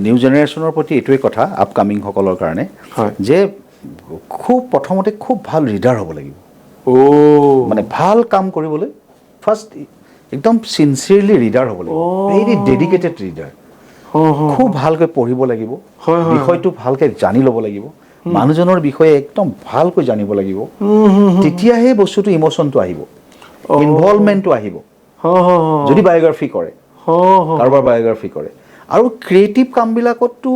নিউ জেনেৰেশ্যনৰ প্ৰতি এইটোৱে কথা, আপকামিংসকলৰ কাৰণে যে খুব প্ৰথমতে খুব ভাল ৰিডাৰ হ'ব লাগিব। মানে ভাল কাম কৰিবলৈ ফাৰ্ষ্ট একদম চিনচিয়াৰলি ৰিডাৰ হ'ব লাগিব, ভেৰি ডেডিকেটেড ৰিডাৰ। খুব ভালকৈ পঢ়িব লাগিব, বিষয়টো ভালকৈ জানি ল'ব লাগিব, মানুহজনৰ বিষয়ে একদম ভালকৈ জানিব লাগিব, তেতিয়াহে বস্তুটো ইম'শ্যনটো আহিব, ইনভলভমেণ্টটো আহিব। যদি বায়'গ্ৰাফি কৰে, কাৰোবাৰ বায়'গ্ৰাফি কৰে। আৰু ক্ৰিয়েটিভ কামবিলাকততো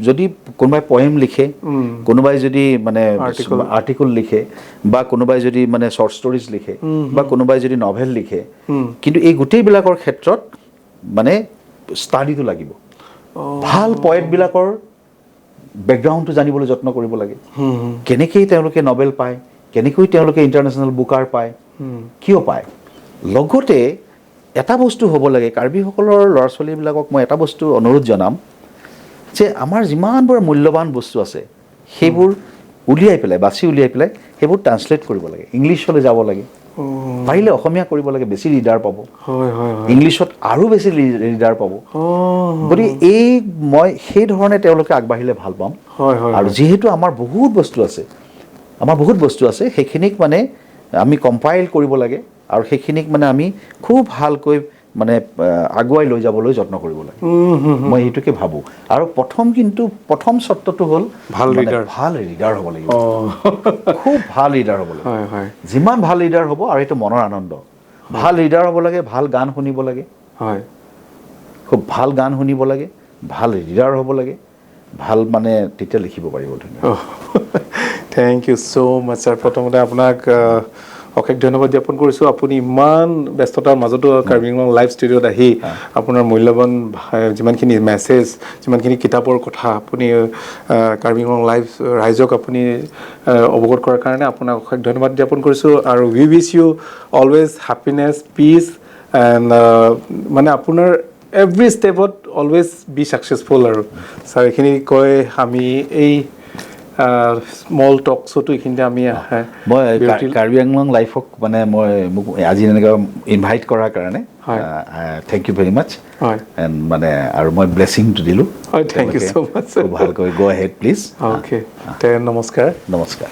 যদি কোনোবাই পয়েম লিখে, কোনোবাই যদি মানে আৰ্টিকল লিখে, বা কোনোবাই যদি মানে শ্বৰ্ট ষ্টৰিজ লিখে, বা কোনোবাই যদি নভেল লিখে, কিন্তু এই গোটেইবিলাকৰ ক্ষেত্ৰত মানে ষ্টাডিটো লাগিব। ভাল পয়েটবিলাকৰ বেকগ্ৰাউণ্ডটো জানিবলৈ যত্ন কৰিব লাগে, কেনেকৈ তেওঁলোকে নবেল পায়, কেনেকৈ তেওঁলোকে ইণ্টাৰনেশ্যনেল বুকাৰ পায়, কিয় পায়। লগতে এটা বস্তু হ'ব লাগে, কাৰ্বিসকলৰ ল'ৰা ছোৱালীবিলাকক মই এটা বস্তু অনুৰোধ জনাম যে আমাৰ যিমানবোৰ মূল্যৱান বস্তু আছে সেইবোৰ উলিয়াই পেলাই, বাছি উলিয়াই পেলাই সেইবোৰ ট্ৰান্সলেট কৰিব লাগে, ইংলিছলৈ যাব লাগে, পাৰিলে অসমীয়া কৰিব লাগে, বেছি ৰিডাৰ পাব, ইংলিছত আৰু বেছি ৰিডাৰ পাব। গতিকে এই মই সেই ধৰণে তেওঁলোকে আগবাঢ়িলে ভাল পাম। আৰু যিহেতু আমাৰ বহুত বস্তু আছে, আমাৰ বহুত বস্তু আছে, সেইখিনিক মানে আমি কম্পাইল কৰিব লাগে আৰু সেইখিনিক মানে আমি খুব ভালকৈ মানে আগুৱাই লৈ যাবলৈ যত্ন কৰিব লাগে, মই এইটোকে ভাবোঁ। আৰু প্ৰথম চৰ্তটো হ'ল ভাল ৰিডাৰ, ভাল ৰিডাৰ হ'ব লাগিব, খুব ভাল ৰিডাৰ হ'ব লাগিব। যিমান ভাল ৰিডাৰ হ'ব, আৰু এইটো মনৰ আনন্দ, ভাল ৰিডাৰ হ'ব লাগে, ভাল গান শুনিব লাগে, খুব ভাল গান শুনিব লাগে, ভাল ৰিডাৰ হ'ব লাগে, ভাল মানে তেতিয়া লিখিব পাৰিব ধুনীয়া। Thank you so much sir. প্ৰথমতে আপোনাক অশেষ ধন্যবাদ জ্ঞাপন কৰিছোঁ। আপুনি ইমান ব্যস্ততাৰ মাজতো কাৰ্বি আংলং লাইভ ষ্টুডিঅ'ত আহি আপোনাৰ মূল্যৱান যিমানখিনি মেছেজ, যিমানখিনি কিতাপৰ কথা আপুনি কাৰ্বি আংলং লাইভ ৰাইজক আপুনি অৱগত কৰাৰ কাৰণে আপোনাক অশেষ ধন্যবাদ জ্ঞাপন কৰিছোঁ। আৰু we wish you always happiness, peace and মানে আপোনাৰ এভৰি ষ্টেপত অলৱেজ বি ছাকচেছফুল। আৰু ছাৰ, এইখিনি কৈ আমি এই স্মল টক শ্ব'টো এইখিনিতে আমি মই কাৰ্বি আংলং লাইফক মানে মই মোক আজি এনেকৈ ইনভাইট কৰাৰ কাৰণে thank you very much. And মানে আৰু মই ব্লেছিংটো দিলোঁ। হয়, thank you so much. খুব ভালকৈ গ' আহেড প্লিজ। অ'কে, নমস্কাৰ। নমস্কাৰ।